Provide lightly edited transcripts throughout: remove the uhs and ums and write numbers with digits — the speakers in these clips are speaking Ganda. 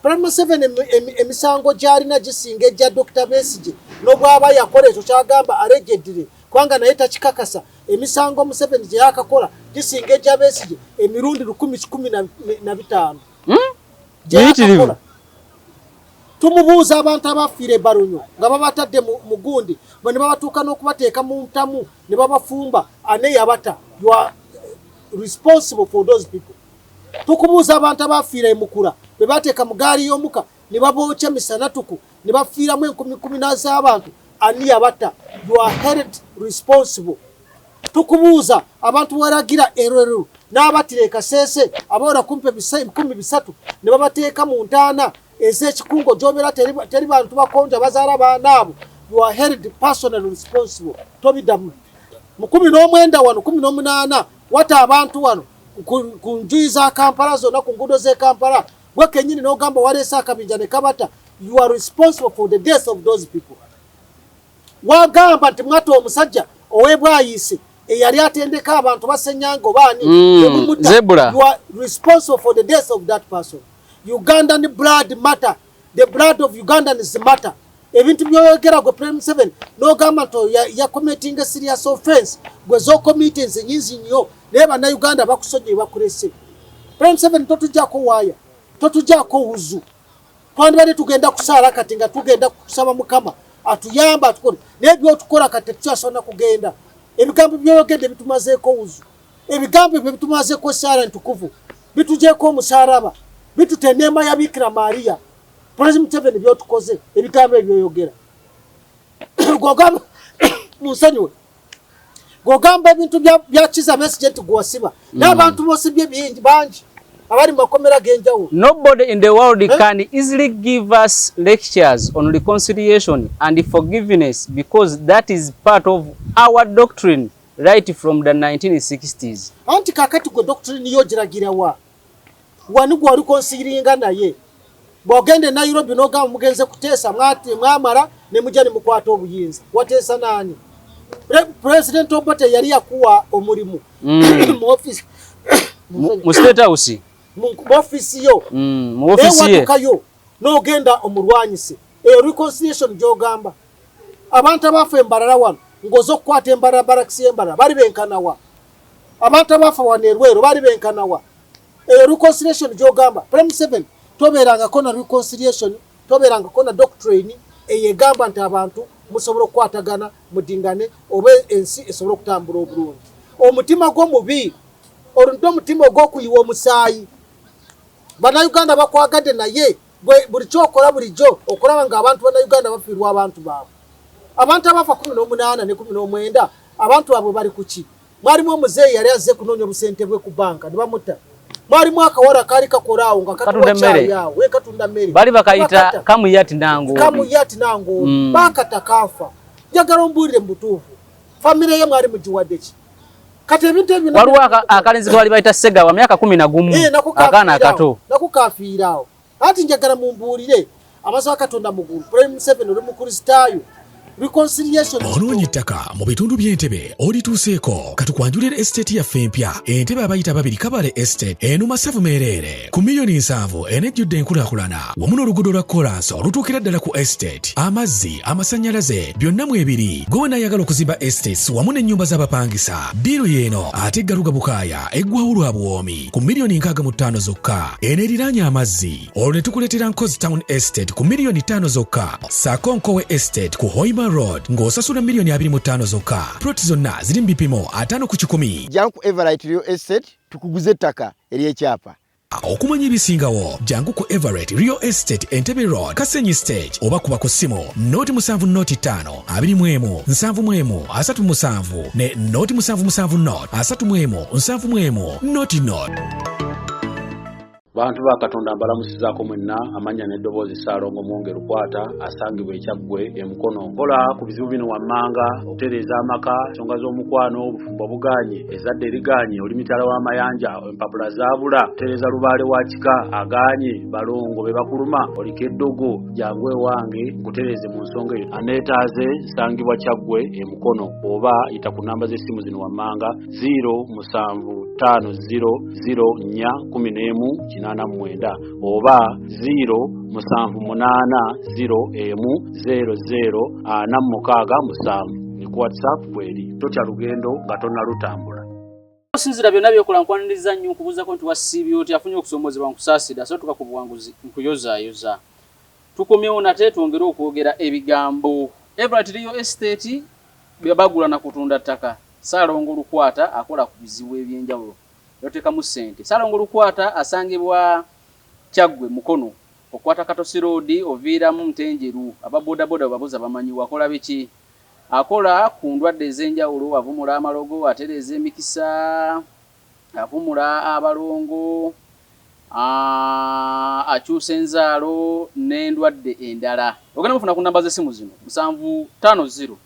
President Museveni emisango gy'alina gisinga egya Dr. Besigye, n'obwaba yakola ekyo kyagamba allegedly, kubanga naye takikakasa. Emisango Museveni gye yakakola gisinga egya Besigye emirundi 1,115. Gye Miyitirivu. yakakola. Tumubuuza abantu abafiira ebalunyo nga babatadde mu gundi bwe ne babatuuka n'okubateeka mu ntamu ne babafumba, ane yabata? You are responsible for those people. Tukubuuza abantu abafiira emukula bwe bateeka mu gaali y'omuka ne babookya misanatuku ne bafiiramu enkumi kumi z'abantu, ani yabatta? You are held responsible. Tukubuuza abantu weragira erweru n'abattira e Kasese abawera kumpi 300,000 ne babateeka mu ntaana ez'ekikungo gy'obeera teri bantu bakonja bazaala baana abo. You are held personally responsible. Tobiddamu. Mu 19 wano, 18, wata abantu wano ku njuyi za Kampala zonna, ku nguudo z'e Kampala, gwe kennyini n'ogamba waleese akabinja ne kabata. You are responsible for the death of those people. Wagamba nti mwatta omusajja ow'ebwayiise eyali atendeka abantu basenyanga obaani nemumutta. Zebra. You are responsible for the death of that person. Ugandan blood matter. The blood of Ugandans matter. Ebintu byoyogera gwe President Museveni n'ogamba nti oyo ya committing a serious offense, gwe z'ocommittinze nyingi nnyo, naye Bannayuganda bakusonyiwe, bakulese. President Museveni, totujjako waaya, totujjako wuzu. Twandibadde tugenda kusaala kati nga tugenda kusaba Mukama atuyamba atukole, naye byotukola kati tetukyasobola kugenda. Ebigambo byoyogedde bitumazeeko wuzu, ebigambo ebyo bitumazeeko saala ntukuvu, bitugyeko omusalaba, bituta eneema ya Bikira Maria. President Museveni, byotukoze, ebigambo ebyoyogera, gwogamba, munsonyiwe, gwogamba ebintu bya Kiza Besigye nti gwosiba n'abantu bosibye bingi bangi abali mu makomera g'enjawulo. Nobody in the world Eh? can easily give us lectures on reconciliation and forgiveness because that is part of our doctrine right from the 1960s. Anti kakati gwe doctrine yo giragirawa wani gwe oliconsilinga? Naye bw'ogenda e Nairobi n'ogamba mugenze kuteesa, mwamala ne mujja ne mukwata obuyinza, wateesa naani? President Obote yali yakuwa omulimu mu office Mu State House. Mu office yo. Mu office ye. Watukayo n'ogenda omulwanyise. Eyo reconciliation gy'ogamba? Abantu abafa embalala wano ng'oza okukwata embalala, barracks y'embalala, bali benkanawa? Abantu abafa wano erwero bali benkanawa? Eyo reconciliation gy'ogamba? Prime Seven, tobeerangako na reconciliation, tobeerangako na doctrine eyo egamba nti abantu musobola okukwatagana mudingane oba ensi esobole okutambula obulungi. Omutima gwo mubi, oluntu omutima ogw'okuyiwa omusaayi. Bannayuganda bakwagadde, naye gwe buli kyokola bulijjo okulaba ng'abantu bannayuganda bafiirwa abantu baabwe. Abantu abafa 18 ne 19, abantu baabwe bali ku ki? Mwalimu omuzeeyi yali azze kunoonya obusente bwe ku banka ne bamutta. Mwalimu akawala kaali kakola awo nga Katunda katuwa mmere. kyayi awo, we katunda mmere. Bali bakayita Bakata. Kamuyati Nango. Kamuyati Nango. Bakata kafa. Njagala ombuulire mu butuufu, famire ye mwali mugiwadde ki? Kati ebintu ebyo Waliwo akalenzi ke bali bayita Segawa, myaka 11. Eh, nako akaana kafiira akato. awo. Nako kafiira awo. Anti njagala mumbuulire amazima ga Katonda mugulu. Prime Seven, oli Mukristaayo, reconciliation. Onoonya ettaka mu bitundu by'Entebe? Olituuseeko. Katukwanjulira estate yaffe empya, Entebe abayita babiri Kabale Estate. Eno masavu meereere ku miliyoni 70, enejjudde enkulaakulana wamu n'oluguudo lwa kolansi olutuukira ddala ku estate. Amazzi, amasannyalaze, byonna mwebiri. Gwe wenaayagala okuzimba estates wamu n'ennyumba z'abapangisa, deal yeeno ate eggaluga bukaaya eggwawo lwa buwoomi ku miliyoni 65 zokka. Eno eriraanye amazzi. Olwo ne tukuleetera Nkozi Town Estate ku miliyoni 5 zokka, ssaako Nkowe Estate ku Hoima Road ng'osasula miliyoni 25 zokka. Plot zonna ziri mu bipimo 50 ku 100. Jangu ku Everite Real Estate tukuguze ettaka ery'ekyapa. Okumanya ebisingawo, jangu ku Everett Real Estate, Entebbe Road, Kasenyi Stage, oba kuba ku ssimu 070 05 21 71 37 ne 077 0 31 71 00. Bantu ba Katonda, mbalamusizaako mwenna. Amannya n'eddoboozi Ssaalongo Mwonge Lukwata, asangibwa Ekyaggwe Emukono. Nkola ku bizibu bino wammanga: okutereeza amaka, ensonga z'omukwano, obufumbo buganye, ezzadde eriganye, oli mitala w'amayanja, empapula zaabula, kutereeza lubaale wa kika aganye, balongo be bakuluma, oliko eddogo, jangu ewange nkutereeze mu nsonga eyo. Aneetaaze nsangibwa Kyaggwe Emukono, oba yita ku namba z'essimu zino wammanga: 0 7 5 0 0 4 11 89 oba 0 7 8 0 1 0 0 4 6 7 ne ku WhatsApp kweri. Totya lugendo nga tonnalutambula. Osinzira byonna byokola, nkwaniriza nnyo, nkubuuzako nti wasiibye otya? Afunye okusoomozebwa, nkusaasira. So tuka ku buwanguzi, nkuyozaayoza. Tukomyewo nate twongere okwogera ebigambo. Everett Real Estate, bagula na kutunda ttaka. Ssaalongo Lukwata akola ku bizibu eby'enjawulo, yoteekamu ssente. Ssaalongo Lukwata asangibwa Kyaggwe, Mukono, okwata Katosi Road oviiramu Ntenjeru. Aba bodaboda bwe babuuza bamanyi. Akola biki? Akola ku ndwadde ez'enjawulo, avumula amalogo, atereeza emikisa, avumula abalongo, akyusa enzaalo n'endwadde endala. Ogenda mufuna ku namba z'essimu zino: 750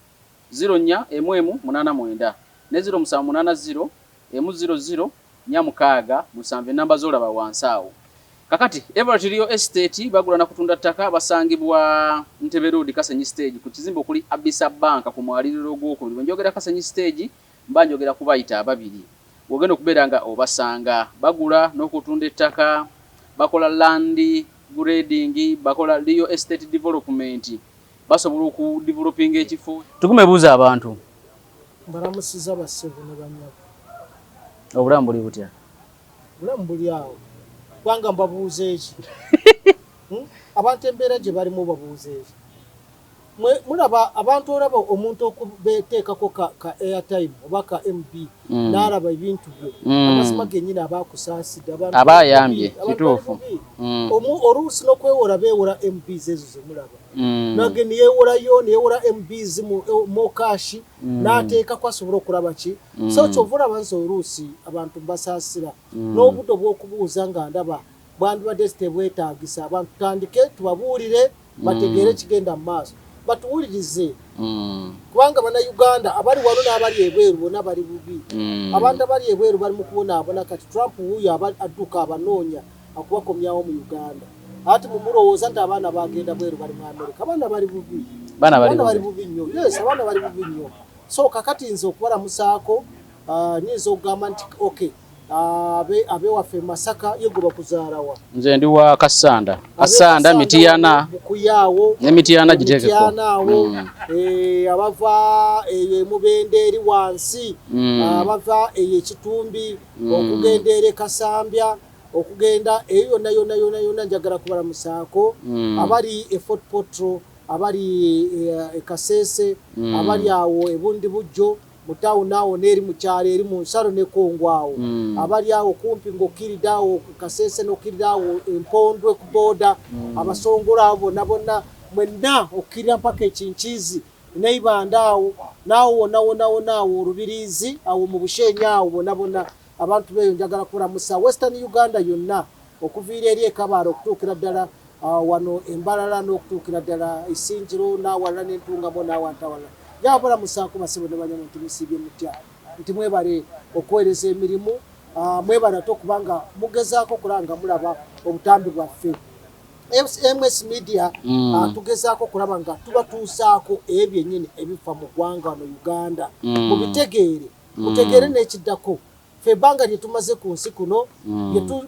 04 11 89 ne 0780 100 467, enamba z'olaba wansi awo. Kakati Everett Real Estate bagula na kutunda ttaka, basangibwa Ntebe Road, Kasenyi Stage, ku kizimbe okuli Abisa Bank ku mwaliriro ogwokubiri. Bwe njogera Kasenyi Stage, mba njogera kubayita ababiri wogenda okubeera nga obasanga. Bagula n'okutunda ettaka, bakola land grading, bakola real estate development, basobola okudevelopinga ekifo. Tugume, buuza abantu. Mbalamusiza bassebo ne bannyabo. Obulamu buli butya? Bulamu buli awo, kubanga mbabuuza eki? Abantu embeera gye balimu, babuuza eki? Mulaba abantu, olaba omuntu okubeteekako ka airtime oba ka MB n'alaba ebintu byo, amazima gennyini aba akusaasidde. Abantu Aba bali ayambye, bubi, abantu kituufu. bali bubi. Oluusi n'okwewola beewola MBs ezo zemulaba, nage niyewolayo, niyewora MBs mu MoKash, n'ateekako asobole okulaba ki. So kyova olaba nze oluusi abantu mbasaasira, n'obudde obw'okubuuza nga ndaba bwandibadde tebwetaagisa. Abantu tutandike tubabuulire, bategeere ekigenda mu maaso, batuwulirize, kubanga Bannayuganda abali wano n'abali ebweru bonna bali bubi. Abantu abali ebweru bali mu kubonaabona. Kati Trump wuuyo adduka abanoonya akubakomyawo mu Uganda. Ati mumulowooza nti abaana bagenda bweru, bali mu Amerika, abaana bali bubi. Baana bali Abaana bali bubi. bubi nnyo. Yes, abaana bali bubi nnyo. So kakati nze okubalamusaako, nyinza okugamba nti okay, abewaffe e Masaka, ye gwe bakuzaalawa? Nze ndi wa Kassanda, Kassanda, Mitiyana. Bukuyaawo. Ne Mitiyana giteekeko. Mitiyana awo. Abava eyo emubende eri wansi, abava eyo ekitumbi, okugenda eri Kasambya, okugenda eyo yonna yonna yonna yonna, njagala kubalamusaako. Abali e Fort Portal, abali e Kasese, abali awo ebundi bujjo mu tawuni awo, n'eri mu kyalo eri mu nsalo ne Kongo awo, abali awo kumpi ng'okkiridde awo Kasese n'okkirira awo Empondwe ku booda, Abasongola awo bonna bonna mwenna, okukkirira mpaka Ekinkizi n'Eibanda awo, naawo wonna wonna wonna awo Olubiriizi awo mu Bushenyi awo, bonna bonna abantu beeyo njagala kulamusa. Western Uganda yonna, okuviira eri Ekabaala okutuukira ddala wano Embalala, n'okutuukira ddala Isingiro n'awalala n'Entungamo n'awantu awalala, njagala balamusaako basebo ne banyama nti musiibye mutya, nti mwebale okuweereza emirimu, mwebale ate okubanga mugezaako okulaba nga mulaba obutambi bwaffe MS Media. Tugezaako okulaba nga tubatuusaako ebyo byennyini ebifa mu ggwanga wano Uganda, mubitegeere, mutegeere n'ekiddako. Ffe ebbanga lye tumaze ku nsi kuno,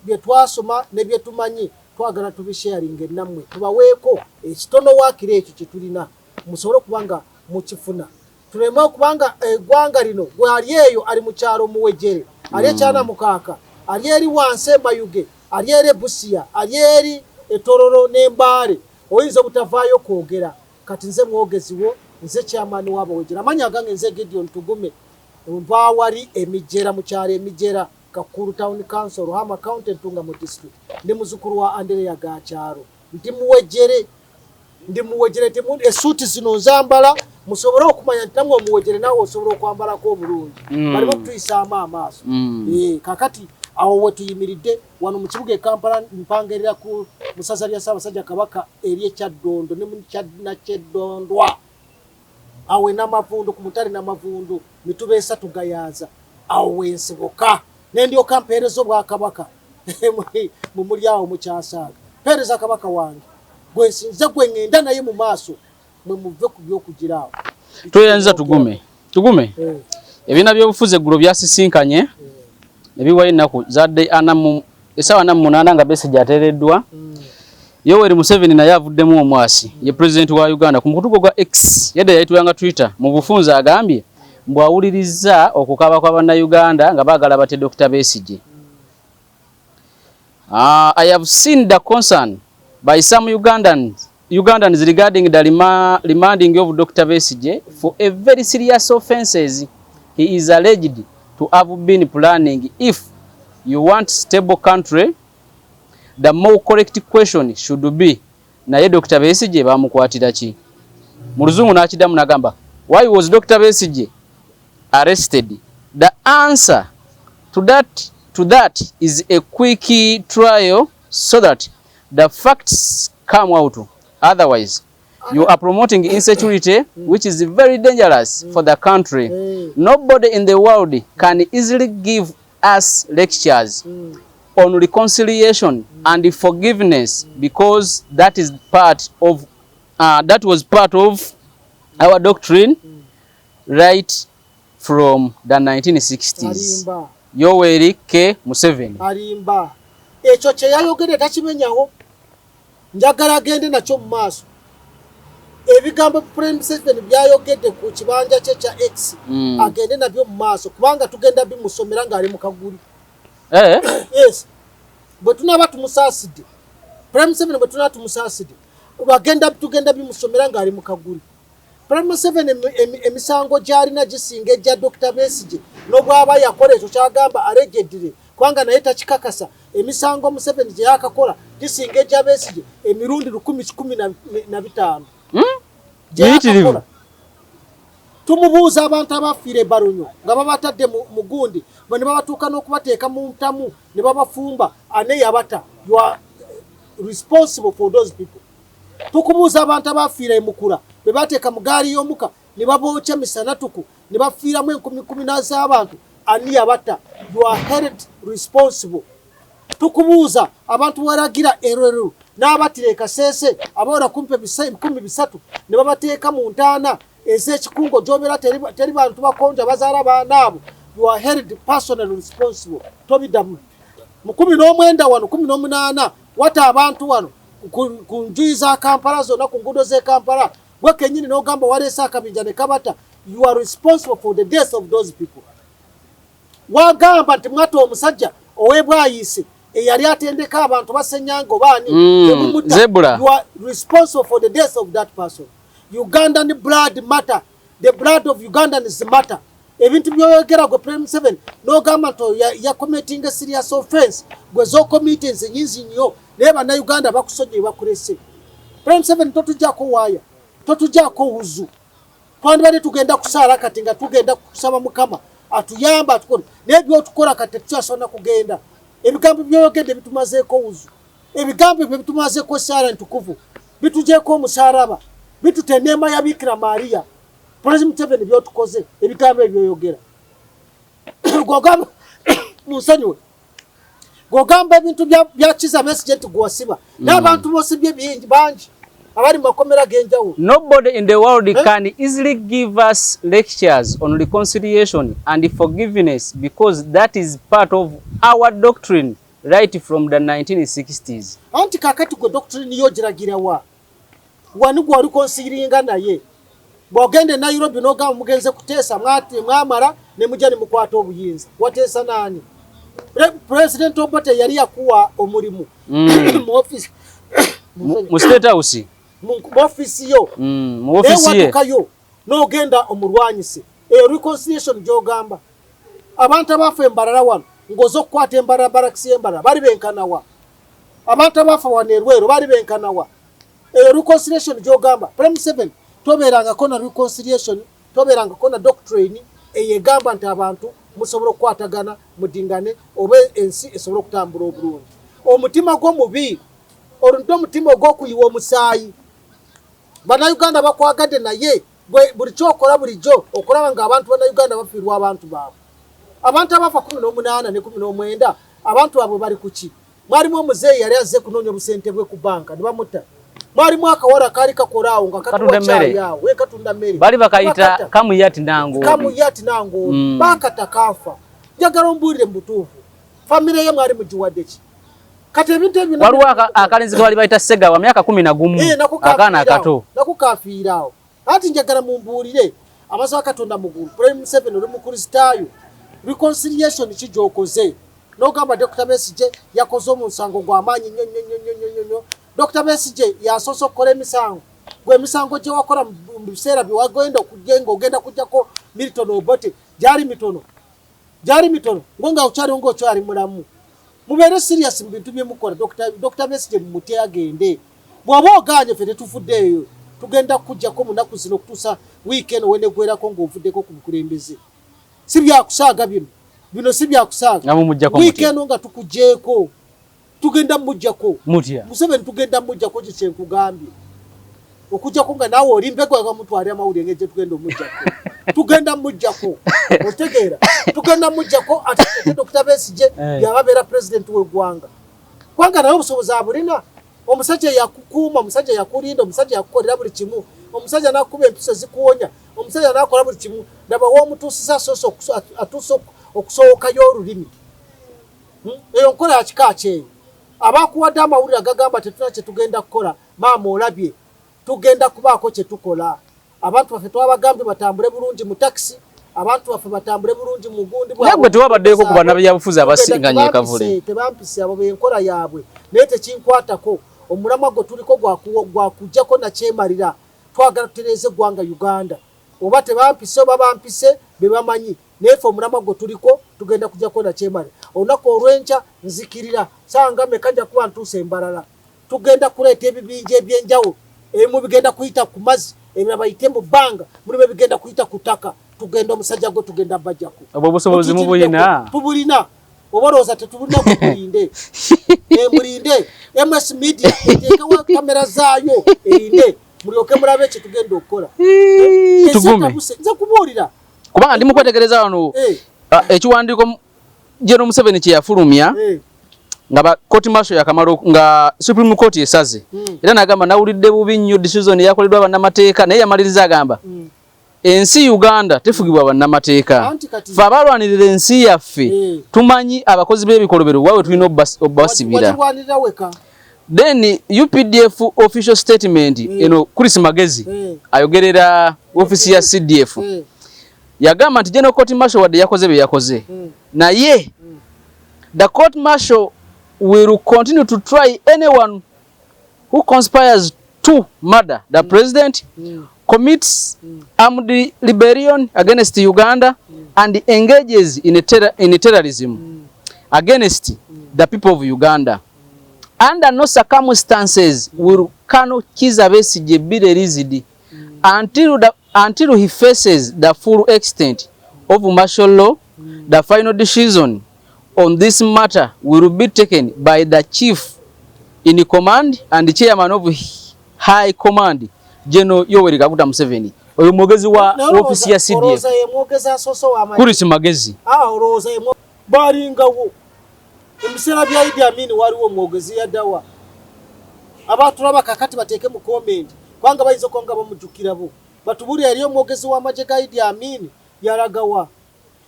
bye twasoma ne bye tumanyi, twagala tubisharinge nammwe, tubaweeko ekitono waakiri ekyo kye tulina, musobole okuba nga mukifuna, tuleme okubanga eggwanga lino. Gwe ali eyo, ali mu kyalo Muwejere, ali ekyana mukaaka, ali eri wansi Emayuge, ali eri Ebusiya, ali eri Etororo n'Embaale, oyinza obutavaayo kwogera. Kati nze mwogezi wo, nze kyamaani w'Abawejere. Amannya agange nze Gideon Tugume, nvaawali Emijera, mu kyalo Emijera, Kakuru Town Council, Ruhama County, Ntungamo District. Ndi muzukulu wa Andereya Gakyaro, ndi Muwejere, ndi Muwejere. Esuuti zino nzambala musobole okumanya nti namwe omuwejere naawe osobola okwambalako obulungi. Baleme okutuyisaamu amaaso. Kakati awo wetuyimiridde wano mu kibuga e Kampala, mpangerera ku musaza lya Ssaabasajja Kabaka ery'Ekyaddondo ne mu Nakyeddondwa awo enamavundu, ku mutale Namavundu, mituba esatu Gayaaza, awo wensibuka nendyoka mpeereza obwakabaka mumuli awo mukyasaaga. Mpeereza kabaka wange gwensinza, gwe ŋŋenda naye mu maaso. Mwe muve ku byokugira awo. Tweyanziza Tugume, Tugume. Ebibiina by'obufuzi eggulo byasisinkanye. Ebiwayo ennaku zadde essaawa 48 nga Besigye ateereddwa. Yoweri Museveni naye avuddemu omwasi, ye pulezidenti wa Uganda. Ku mukutu gwe gwa X, yadde yayitibwanga Twitter, mu bufunze agambye mbu awulirizza okukaaba kwa Bannayuganda nga baagala bate Dr. Besigye. I have seen the concern by some Ugandans regarding the remanding of Dr. Besigye for a very serious offenses he is alleged to have been planning. If you want stable country, the more correct question should be, naye Dr. Besigye bamukwatira ki? Mu Luzungu n'akiddamu n'agamba, why was Dr. Besigye arrested? The answer to that is a quick trial so that the facts come out. Otherwise, you are promoting insecurity, which is very dangerous for the country. Nobody in the world can easily give us lectures on reconciliation and forgiveness because that was part of our doctrine right from the 1960s. Alimba. Yoweri K. Museveni. Alimba. Ekyo kye yayogedde takimenyawo, njagala agende nakyo mu maaso. Ebigambo President Museveni byayogedde ku kibanja kye kya X, agende nabyo mu maaso, kubanga tugenda bimusomera ng'ali mu kaguli. Yes, bwe tunaaba tumusaasidde, President Museveni, bwe tunaaba tumusaasidde, bagenda tugenda bimusomera ng'ali mu kaguli. President Museveni, emisango gy'alina gisinga egya Dr. Besigye, n'obwaba yakola ekyo kyagamba allegedly, kubanga naye takikakasa. Emisango Museveni gye yakakola gisinga egya Besigye emirundi lukumi kikumi na bitaano. Gye Miyitirivu. yakakola. Tumubuuza abantu abafiire ebalunyo nga babatadde mu gundi, bwe ne babatuuka n'okubateeka mu ntamu ne babafumba, ane yabata? You are responsible for those people. Tukubuuza abantu abafiira emukula bwe bateeka mu gaali y'omuka ne babookya misanatuku ne bafiiramu enkumi kumi z'abantu, ani yabatta? You are held responsible. Tukubuuza abantu walagira erweru n'abattira e Kasese abawera kumpi 300,000 ne babateeka mu ntaana ez'ekikungo gy'obeera teri bantu bakonja bazaala baana abo. You are held personally responsible. Tobiddamu. Mu 19 wano, 18, wata abantu wano ku njuyi za Kampala zonna, ku nguudo z'e Kampala, gwe kennyini n'ogamba waleese akabinja ne kabata. You are responsible for the death of those people. Wagamba nti mwatta omusajja ow'ebwayiise eyali atendeka abantu basenyanga obaani. Zebra. You are responsible for the death of that person. Ugandan blood matter, the blood of Ugandans matter. Ebintu byoyogera gwe President Museveni n'ogamba nti oyo ya committing a serious offense, gwe z'ocommittinze nyingi nnyo, naye Bannayuganda bakusonyiwe, bakulese. President Museveni, totujjako waaya, totujjako wuzu. Twandibadde tugenda kusaala kati nga tugenda kusaba Mukama atuyamba atukole, naye byotukola kati tetukyasobola kugenda. Ebigambo byoyogedde bitumazeeko wuzu, ebigambo ebyo bitumazeeko saala ntukuvu, bitugyeko omusaalaba, bituta eneema ya Bikira Maariya. President Museveni, byotukoze, ebigambo ebyoyogera, gwogamba, munsonyiwe, gwogamba ebintu bya Kiza Besigye nti gwosiba, n'abantu bosibye bingi, bangi abali mu makomera g'enjawulo. Nobody in the world Eh? can easily give us lectures on reconciliation and forgiveness because that is part of our doctrine right from the 1960s. Anti kakati gwe doctrine yo giragira wa wani gwe oliconsilinga? Naye bw'ogenda e Nairobi n'ogamba mugenze kuteesa, mwamala ne mujja ne mukwata obuyinza, wateesa naani? President Obote yali yakuwa omulimu mu office Mu State House. Mu office yo. Mu office ye. Watukayo n'ogenda omulwanyise. Eyo reconciliation gy'ogamba? Abantu abafa embalala wano, ng'oza okukwata embalala, barracks y'embalala, bali benkanawa? Abantu abafa wano erwero bali benkanawa? Eyo reconciliation gy'ogamba? Prime Seven, tobeerangako na reconciliation, tobeerangako na doctrine eyo egamba nti abantu musobola okukwatagana mudingane oba ensi esobole okutambula obulungi. Omutima gwo mubi, oluntu omutima ogw'okuyiwa omusaayi. Bannayuganda bakwagadde, naye gwe buli kyokola bulijjo okulaba ng'abantu bannayuganda bafiirwa abantu baabwe. Abantu abafa 18 ne 19, abantu baabwe bali kuki? Mwalimu omuzeeyi yali azze kunoonya obusente bwe ku banka ne bamutta. Mwalimu akawala kaali kakola awo nga Katunda katuwa mmere. kyayi awo, we katunda mmere. Bali bakayita Bakata. Kamuyati Nangobi. Kamuyati Nangobi. Bakata kafa. Njagala ombuulire mu butuufu. Famire ye mwali mugiwadde ki? Kati ebintu ebyo waliwo akalenzi ke bali bayita Segawa, myaka 11, Eh, nako akaana kafiira akato. awo. Nako kafiira awo. Anti njagala mumbuulire, amazima ga Katonda mugulu, Prime Museveni oli Mukristaayo, reconciliation ki gy'okoze? N'ogamba Dr. Besigye yakoze omusango gw'amaanyi nnyo nnyo nnyo nnyo nnyo nnyo. Dr. Besigye yasoose okukola emisango. Gwe emisango gye wakola mu biseera bye wagenda okujja ng'ogenda kuggyako Milton Obote gyali mitono. Gyali mitono, ngo nga okyaliwo ng'okyali mulamu. Mubeere serious mu bintu bye mukola. Dr. Besigye mumute agende. Bw'oba ogaanye ffe tetuvuddeeyo, tugenda kukuggyako mu nnaku zino okutuusa wiiki eno weneggwerako ng'ovuddeko ku bukulembeze. Si byakusaaga bino, bino si byakusaaga. Nga mumuggyako Wiiki mutya? eno nga tukuggyeeko, tugenda muggyako. Mutya? Museveni tugenda muggyako, kye kyenkugambye. Okuggyako nga naawe oli mbega nga mutwalira amawulire engeri gye tugenda omuggyako. Tugenda muggyako. Otegeera? Tugenda muggyako ate ate Dr. Besigye yaba abeera pulezidenti w'eggwanga. Kubanga naye obusobozi abulina. Omusajja yakukuuma, omusajja yakulinda, omusajja yakukolera buli kimu. Omusajja n'akuba empiso zikuwonya, omusajja n'akola buli kimu. Laba w'omutuusiza asoose atuuse okusowokayo olulimi. Eyo nkola ya kika ki eyo? Abakuwadde amawulire agagamba tetulina kye tugenda kukola, maama olabye, tugenda kubaako kye tukola. Abantu baffe twabagambye batambule bulungi mu takisi, abantu baffe batambule bulungi mu gundi bwabwe. Naye gwe tewabaddeeko ku bannabyabufuzi Tugenda abasinganye e Kavule. Tebampise, abo b'enkola yaabwe, naye tekinkwatako. Omulamwa gwe tuliko gwa kuggyako nakyemalira. Twagala tutereeze eggwanga Uganda. Oba tebampise oba bampise be bamanyi, naye ffe omulamwa gwe tuliko tugenda kuggyako nakyemalira. Olunaku olw'enkya nzikirira ssaawa nga mmeka nja kuba ntuuse e Mbarara. Tugenda kuleeta ebibinja eby'enjawulo, ebimu bigenda kuyita ku mazzi, ebirala bayite mu bbanga, mulimu ebigenda kuyita ku ttaka. Tugenda omusajja gwe tugenda bajjako. Obwo obusobozi mubulina? Tubulina. Oba olowooza tetubulina? Mulinde. Mulinde. MS Media eteekewo kamera zaayo erinde, mulyoke mulabe kye tugenda okukola. Tugume. Nze kubuulira. Kubanga ndi mukwetegereza wano ekiwandiiko General Museveni kye yafulumya nga ba court martial yakamala nga Supreme Court esaze. Era n'agamba nawulidde bubi nnyo decision eyakoleddwa bannamateeka, naye yamaliriza agamba ensi Uganda tefugibwa bannamateeka. Anti kati Ffe abalwanirira ensi yaffe tumanyi abakozi b'ebikolobero waabwe tulina obbasibira. Wakirwanirira weka. Then UPDF official statement eno, Chris Magezi ayogerera ofisi ya CDF yagamba nti General Court Martial wadde yakoze bye yakoze, naye the court martial will continue to try anyone who conspires to murder the president, commits armed rebellion against Uganda and engages in terrorism against the people of Uganda. Under no circumstances will Colonel Kizza Besigye be released until he faces the full extent of martial law. The final decision on this matter will be taken by the chief in command and chairman of high command, General Yoweri Kaguta Museveni. Oyo mwogezi wa ofisi ya CDF. Olowooza ye mwogezi asoose ow'amagye? Chris Magezi. Ah, olowooza ye balingawo ebiseera bya Idi Amin, waliwo omwogezi yaddawa? Abatulaba kakati bateeke mu comment, kubanga bayinza okuba nga bamujjukirabo. Batubuulire, yali omwogezi w'amagye ga Idi Amin yalagawa?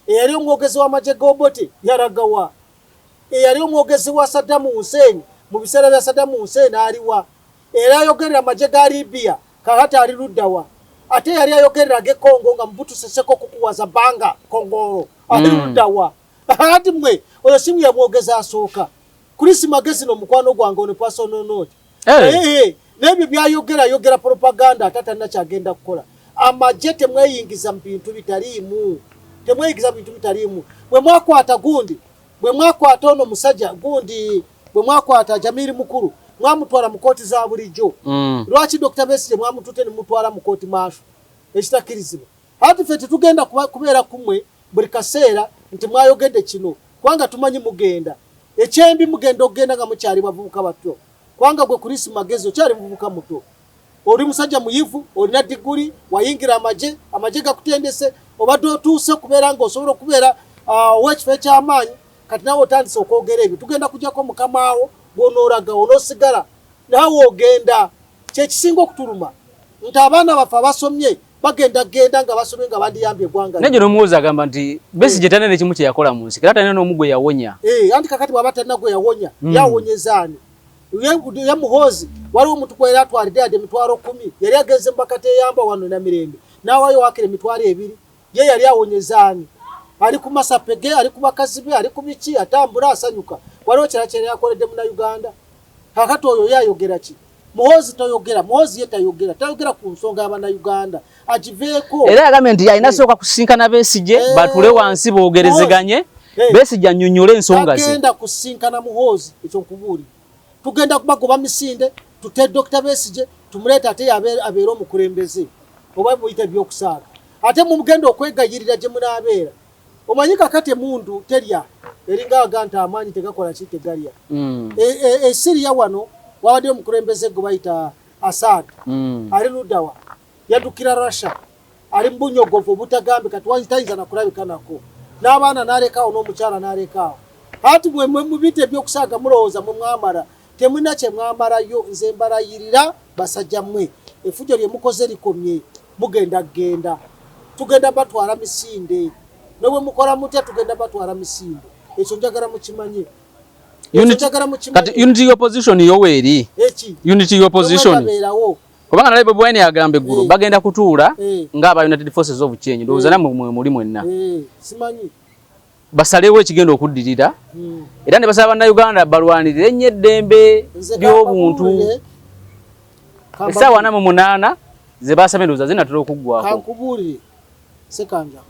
Eyali omwogezi w'amagye ga Obote yalagawa? Eyali omwogezi wa Saddam Hussein mu biseera bya Saddam Hussein aliwa? Era ayogerera amagye ga Libya kakati ali luddawa? Ate yali ayogerera ag'e Congo nga Mobutu Sese Seko kukuwaza bbanga Kongolo ali luddawa? Ati mmwe oyo simu yamwogezi asooka Chris Magezi no mukwano gwange ono personal note. N'ebyo byayogera ayogera propaganda, ate atalina kyagenda kukola. Amagye temweyingiza mu bintu bitaliimu, temweyingiza mu bintu bitaliimu. Bwe mwakwata gundi, bwe mwakwata ono musajja gundi, bwe mwakwata Jamiri Mukulu, mwamutwala mu kooti za bulijjo. Lwaki Dr. Besigye mwamutute ne mutwala mu kooti martial ekitakkirizibwa? Ati ffe tetugenda kubeera kumwe buli kaseera nti mwayogedde kino, kubanga tumanyi mugenda ekyembi, mugenda okugenda nga mukyali bavubuka bato. Kubanga gwe Chris Magezi okyali muvubuka muto, oli musajja muyivu, olina diguli, wayingira amagye, amagye gakutendese, obadde otuuse okubeera ng'osobola okubeera ow'ekifo eky'amaanyi. Kati naawe otandise okwogera ebyo, tugenda kujjako mukamaawo gw'onooraga onoosigala naawe ogenda. Kyekisinga okutuluma nti abaana baffe abasomye Bagenda genda nga basobye nga bandiyambye eggwanga. Naye n'omuwozi agamba nti Besigye talina nekimu kye yakola mu nsi, era talina n'omu gwe yawonya. Anti kakati bw'aba talina gwe yawonya, yawonyeza ani? Ye Muhoozi waliwo omuntu gwe yali atwalidde yadde 100,000, yali agenze mu bakateyamba wano Namirembe n'awaayo waakiri 20,000. Ye yali awonyeza ani? Ali ku masape ge, ali ku bakazi be, ali ku biki, atambula asanyuka. Waliwo kirala kye yali akoledde Munnayuganda? Kakati oyo ye ayogera ki? Muhoozi toyogera, Muhoozi ye tayogera, tayogera ku nsonga y'Abannayuganda, agiveeko. Era yagambye nti alina sooka kusinkana Besigye, batuule wansi boogerezeganye, Besigye annyonnyole ensonga ze. Tagenda kusinkana Muhoozi, ekyo nkubuulira. Tugenda kubagoba misinde, tute Dr. Besigye, tumuleete ate abeere omukulembeze, oba muyite ebyokusaaga. Ate mugenda okwegayirira gye munaabeera. Omanyi kakati emundu terya, eringa aga nti amaanyi tegakola ki, tegalya. E Syria wano wabadde omukulembeze gwe bayita Assad. Ali luddawa, yaddukira Russia, ali mu bunyogovu obutagambika, tayinza na kulabika nako, n'abaana n'alekaawo, n'omukyala n'alekaawo. Ati mwe mu bintu ebyokusaaga mulowooza mwe mwamala, temulina kye mwamalayo. Nze mbalayirira basajja mmwe, effujjo lye mukoze likomye, mugenda genda, tugenda batwala misinde, ne bwe mukola mutya tugenda batwala misinde. Ekyo njagala mukimanye. Kati unity opposition yo weeri? Unity opposition kubanga nalaba Bobi Wine agamba eggulo bagenda kutuula ng'aba United Forces of Change, ndowooza nammwe mwe muli mwenna, Simanyi. Basalewo ekigenda okuddirira, era ne basaba Bannayuganda balwanirire ennyo eddembe ly'obuntu. Essaawa 48 ze basabye ndowooza zinatera okuggwako. Kankubuulire, Sekanja.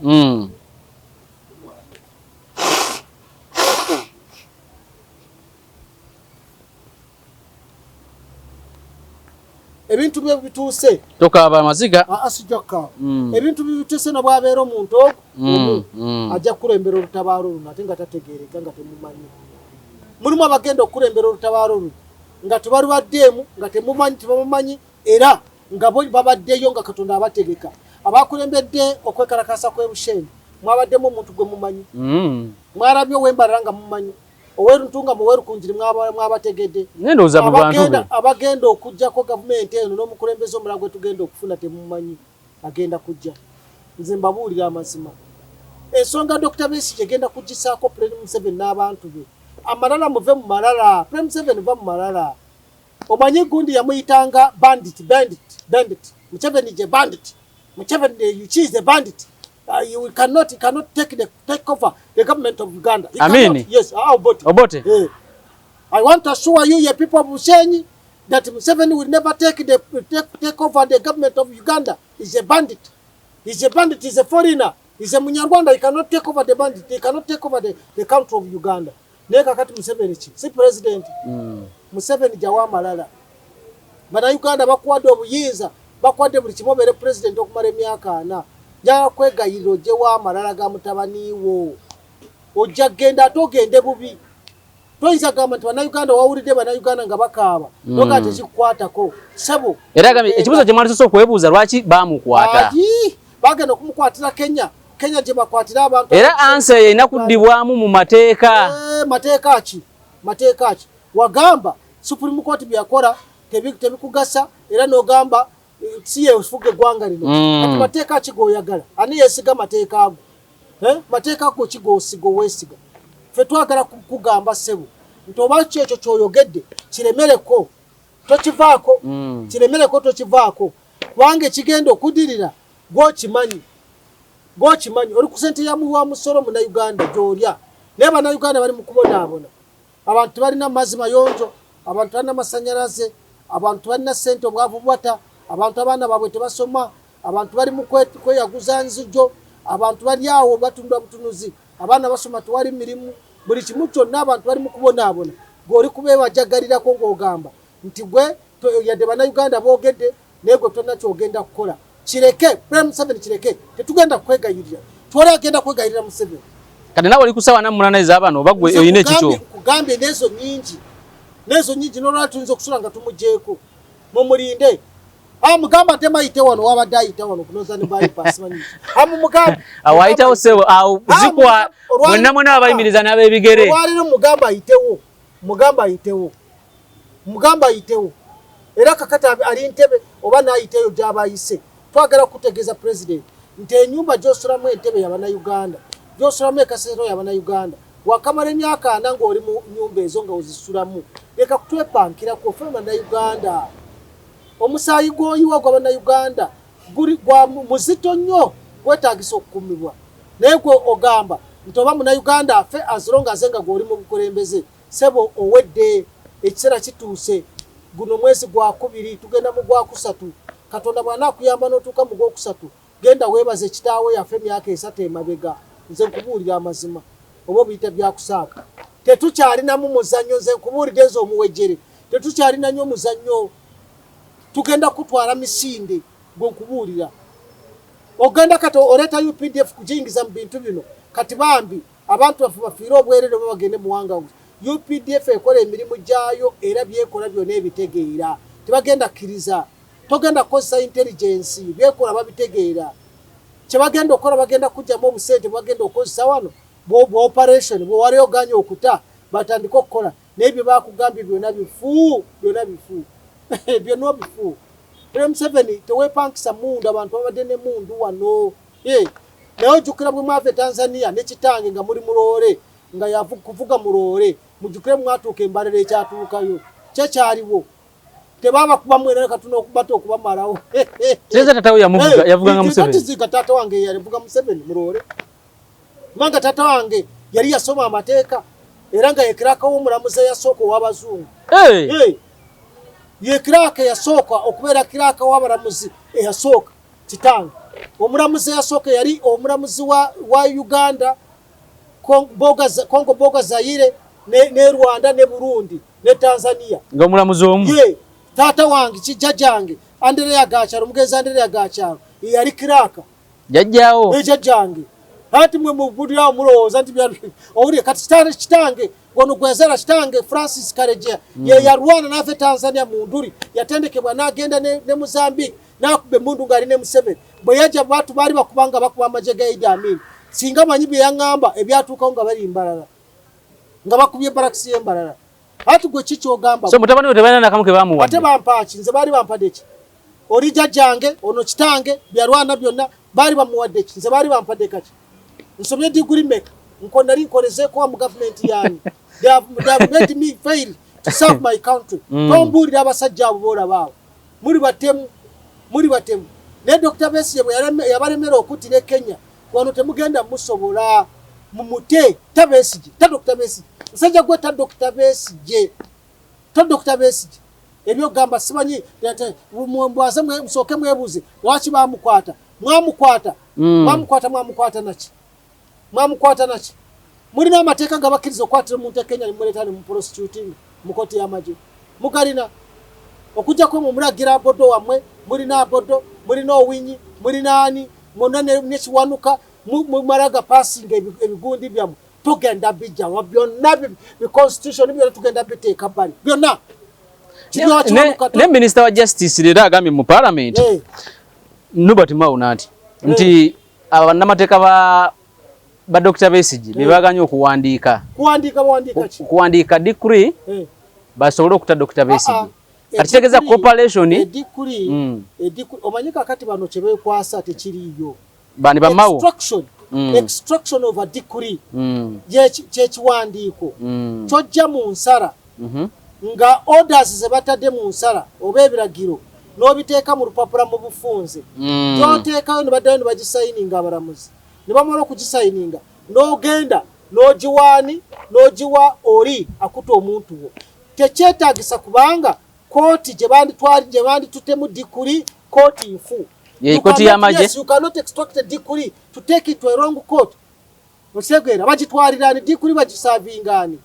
Ebintu bye bituuse. Tokaaba amaziga. Sijja kukaaba. Ebintu bye bituuse, nobwabeera omuntu ogwo omu ajja kukulembera olutabaalo luno ate nga tategeereka, nga temumanyi. Mulimu abagenda okukulembera olutabaalo luno nga tebalubaddeemu, nga temumanyi, tebamumanyi, era nga bo babaddeyo nga Katonda abategeka. Abakulembedde okwekalakaasa kw'e Bushenyi mwabaddemu omuntu gwe mumanyi? Mwalabye ow'Embalala nga mumanyi, ow'Entunga, muwerukunjiri mwabategedde? Abagenda okuggyako gavumenti eno n'omukulembeze omulala gwe tugenda okufuna temumanyi agenda kujja. Nze mbabuulira amazima, ensonga Dr. Besigye egenda kugisaako President Museveni n'abantu be. Amalala, muve mu malala. President Museveni, va mu malala. Omanyi gundi yamuyitanga bandit, bandit, bandit. Museveni je bandit, Museveni, she is a bandit. You cannot take over the government of Uganda. He Amini. cannot. Yes, Obote. Obote. Eh. I want to assure you, ye people of Bushenyi, that Museveni will never take over the government of Uganda. He's a bandit. He's a bandit. He's a foreigner. He's a Munyarwanda. He cannot take over the bandit. He cannot take over the country of Uganda. Naye kakati Museveni ki? Si president. Museveni jawa amalala. Bannayuganda bakuwadde obuyinza, bakuwadde buli kimu obeere president okumala emyaka 40. Njagala kwegayirira ogyewo amalala ga mutabani wo. Ojja kgenda ate ogende bubi. Toyinza kugamba nti Bannayuganda, wawulidde Bannayuganda nga bakaaba, noga tekikukwatako, ssebo. Era agambye ekibuuzo kye mwalisoose okwebuuza, lwaki baamukwata? Agi, bagenda okumukwatira Kenya, Kenya gye bakwatira abantu. Era answer eyo erina kuddibwamu mu mateeka. Mateeka ki? Mateeka ki? Wagamba Supreme Court byeyakola tebikugasa, era n'ogamba si yefuga eggwanga lino. Kati mateeka ki g'oyagala? Ani yeesiga mateeka ago? Eh? Mateeka ago ki g'osiga oweesiga? Ffe twagala kugamba ssebo nti oba ki ekyo ky'oyogedde kiremereko, tokivaako. Kiremereko, tokivaako, kubanga ekigenda okudirira gwokimanyi, gwokimanyi. Oli ku sente ya muwa musolo Munnayuganda gy'olya, naye Bannayuganda bali mu kubonaabona. Abantu tebalina mazzi mayonjo, abantu tebalina masanyalaze, abantu tebalina ssente, obwavu bwata abantu, abaana baabwe tebasoma, abantu bali mu kweyaguza nzijo, abantu bali awo batundwa butunuzi, abaana basoma tewali mirimu, buli kimu kyonna abantu bali mu kubonaabona. Gweoli kubeebajagalirako ng'ogamba nti gwe yadde Bannayuganda boogedde, naye gwe tolina kyogenda kukola. Kireke, Prime Museveni, kireke, tetugenda kwegayirira. Twali agenda kwegayirira Museveni. Kati nawe oli ku ssaawa 48 ez'abaana, oba gwe olina ekikyo? Nkugambye n'ezo nyingi, n'ezo nyingi, n'olwala tuyinza okusula nga tumugyeko. Mumulinde. Amugamba ate mayite wano, wabadde ayita wano ku Northern Bypass, manyi amumugambe. Awo ayitawo ssebo, awo zikwa mwenna mwena abayimiriza n'ab'ebigere. Olwaliro mugamba ayitewo, mugamba ayitewo, mugamba ayitewo. Era kakati ali Ntebe oba n'ayiteyo gy'aba ayise. Twagala kutegeeza president nti enyumba gyosulamu Entebe yabannayuganda, gyosulamu ekasero yabannayuganda. Wakamala emyaka 40 ng'oli mu nyumba ezo nga ozisulamu, leka kutwepankirako. Ffe bannayuganda, omusaayi gw'oyiwa gwa bannayuganda guli gwa muzito nnyo, gwetaagisa okukumibwa. Naye gwe ogamba nti oba munnayuganda afe as long as nga gw'oli mu bukulembeze. Sebo, owedde. Ekiseera kituuse. Guno mwezi gwakubiri, tugenda mu gwakusatu. Katonda bw'anaakuyamba n'otuuka mu gwokusatu, genda weebaze kitaawe yafa emyaka 30 emabega. Nze nkubuulira amazima, oba obiyita byakusaaga. Tetukyalinamu muzannyo. Nze nkubuulidde, nze omuwejjere, tetukyalina nnyo muzannyo. Tugenda kutwala misinde. Gwe nkubuulira, ogenda kati oleeta UPDF kugiyingiza mu bintu bino. Kati bambi abantu baffe bafiire obwerere oba bagende muwanga. UPDF ekola emirimu gyayo era byekola byonna ebitegeera. Tebagenda kkiriza, togenda kukozesa intelligence. Byekola babitegeera. Kyebagenda okukola, bagenda kugyamu obusente bwebagenda okukozesa wano bwa operation. Bwewali oganye okuta, batandike okukola. Naye bye bakugambye byonna bifu, byonna bifu, byonna bifu. Museveni, tewepankisa mundu. Abantu babadde ne mundu wano. Naye ojjukira bwe mwava e Tanzania ne kitange nga muli muloole, nga yakuvuga muloole. Mujjukire mwatuuka embalala, ekyatuukayo kyekyaliwo, tebabakuba mwena katuna okubata okubamalawo. Teza tata we yamuvuga, yavuganga Museveni. Ziga tata wange yavuga Museveni muloole, kubanga tata wange yali yasoma amateeka era nga ye clerk w'omulamuzi eyasooka ow'abazungu. Hey! Ye clerk eyasooka okubeera clerk w'abalamuzi eyasooka, kitange. Omulamuzi eyasooka yali omulamuzi wa Uganda, Congo Boga, Zaire ne Rwanda ne Burundi ne Tanzania. Nga omulamuzi omu. Ye taata wange, kijjajjange Andereya Gakyalo, omugenzi Andereya Gakyalo, ye yali clerk. Jajjaawo. Ejjajjange. Ati mwe mubulirawo mulowooza nti owulire kati kitange ono gwe yazaala, kitange Francis Karegeya, ye yalwana n'ava e Tanzania mu nduli, yatendekebwa n'agenda ne Mozambique n'akuba emundu ng'ali ne Museveni. Bwe yajja, batu baali bakubanga bakuba amagye ga Idi Amin. Singa manyi bye yaŋŋamba ebyatuukawo nga bali Mbarara, nga bakubye barakisi y'Embarara. Ati gwe ki kyogamba? So mutabani we tebalina nakamu ke bamuwadde. Ate bampaaki? Nze baali bampadde ki? Oli jjajjange ono, kitange byalwana byonna baali bamuwadde ki? Nze baali bampadde kaki? Nsomye diguri meka? Nko nali nkolezeeko mu gavumenti yange? They have made me fail to serve my country. Tombuulira abasajja abo boolaba abo, muli batemu, muli batemu. Naye Dr Besigye bwe yabalemera okuttira e Kenya, wano temugenda musobola. Mumute ta Besigye, ta Dr Besigye. Musajja gwe, ta Dr Besigye, ta Dr Besigye. Ebyogamba simanyi, mbwaze musooke mwebuuze lwaki bamukwata. Mwamukwata, mwamukwata, mwamukwata naki? Mwamukwata naki? Mulina amateeka gabakkiriza okukwatira omuntu e Kenya nemuleeta ne muprosecuting mu kooti y'amagye? Mugalina? Okujjako mwe mulagira abodo wammwe. Mulina abodo, mulina Owinyi, mulina ani mwonna nekiwanuka. Mumala gapasinga ebigundi byammwe. Tugenda bijjawa byonna, bi constitution byonna tugenda biteeka bbali byonna. Ne minisita wa justice leero agambye mu parliament, Norbert Mao, nti abo bannamateeka ba Dr. Besigye be baganye okuwandiika Kuwandiika, bawandiika ki? Kuwandiika decree basobole okuta Dr. Besigye. Kati kitegeeza cooperation. Edikuri, omanyi kakati bano kye beekwasa tekiriiyo. Bani, ba Mao? Extraction, extraction of a decree, kyekiwandiiko kyojja mu nsala nga orders ze batadde mu nsala oba ebiragiro, n'obiteeka mu lupapula mu bufunze. Gy'oteekayo ne baddayo ne bagisayininga abalamuzi, ne bamala okugisayininga n'ogenda n'ogiwaani n'ogiwa oli akuta omuntu wo. Tekyetaagisa, kubanga kooti gye banditwali, gye banditutemu decree, kooti nfu. Ye kooti y'amagye? Yes, you cannot extract a decree to take it to a wrong court. Otegeera? Bagitwalira ani decree? Bagisavinga ani?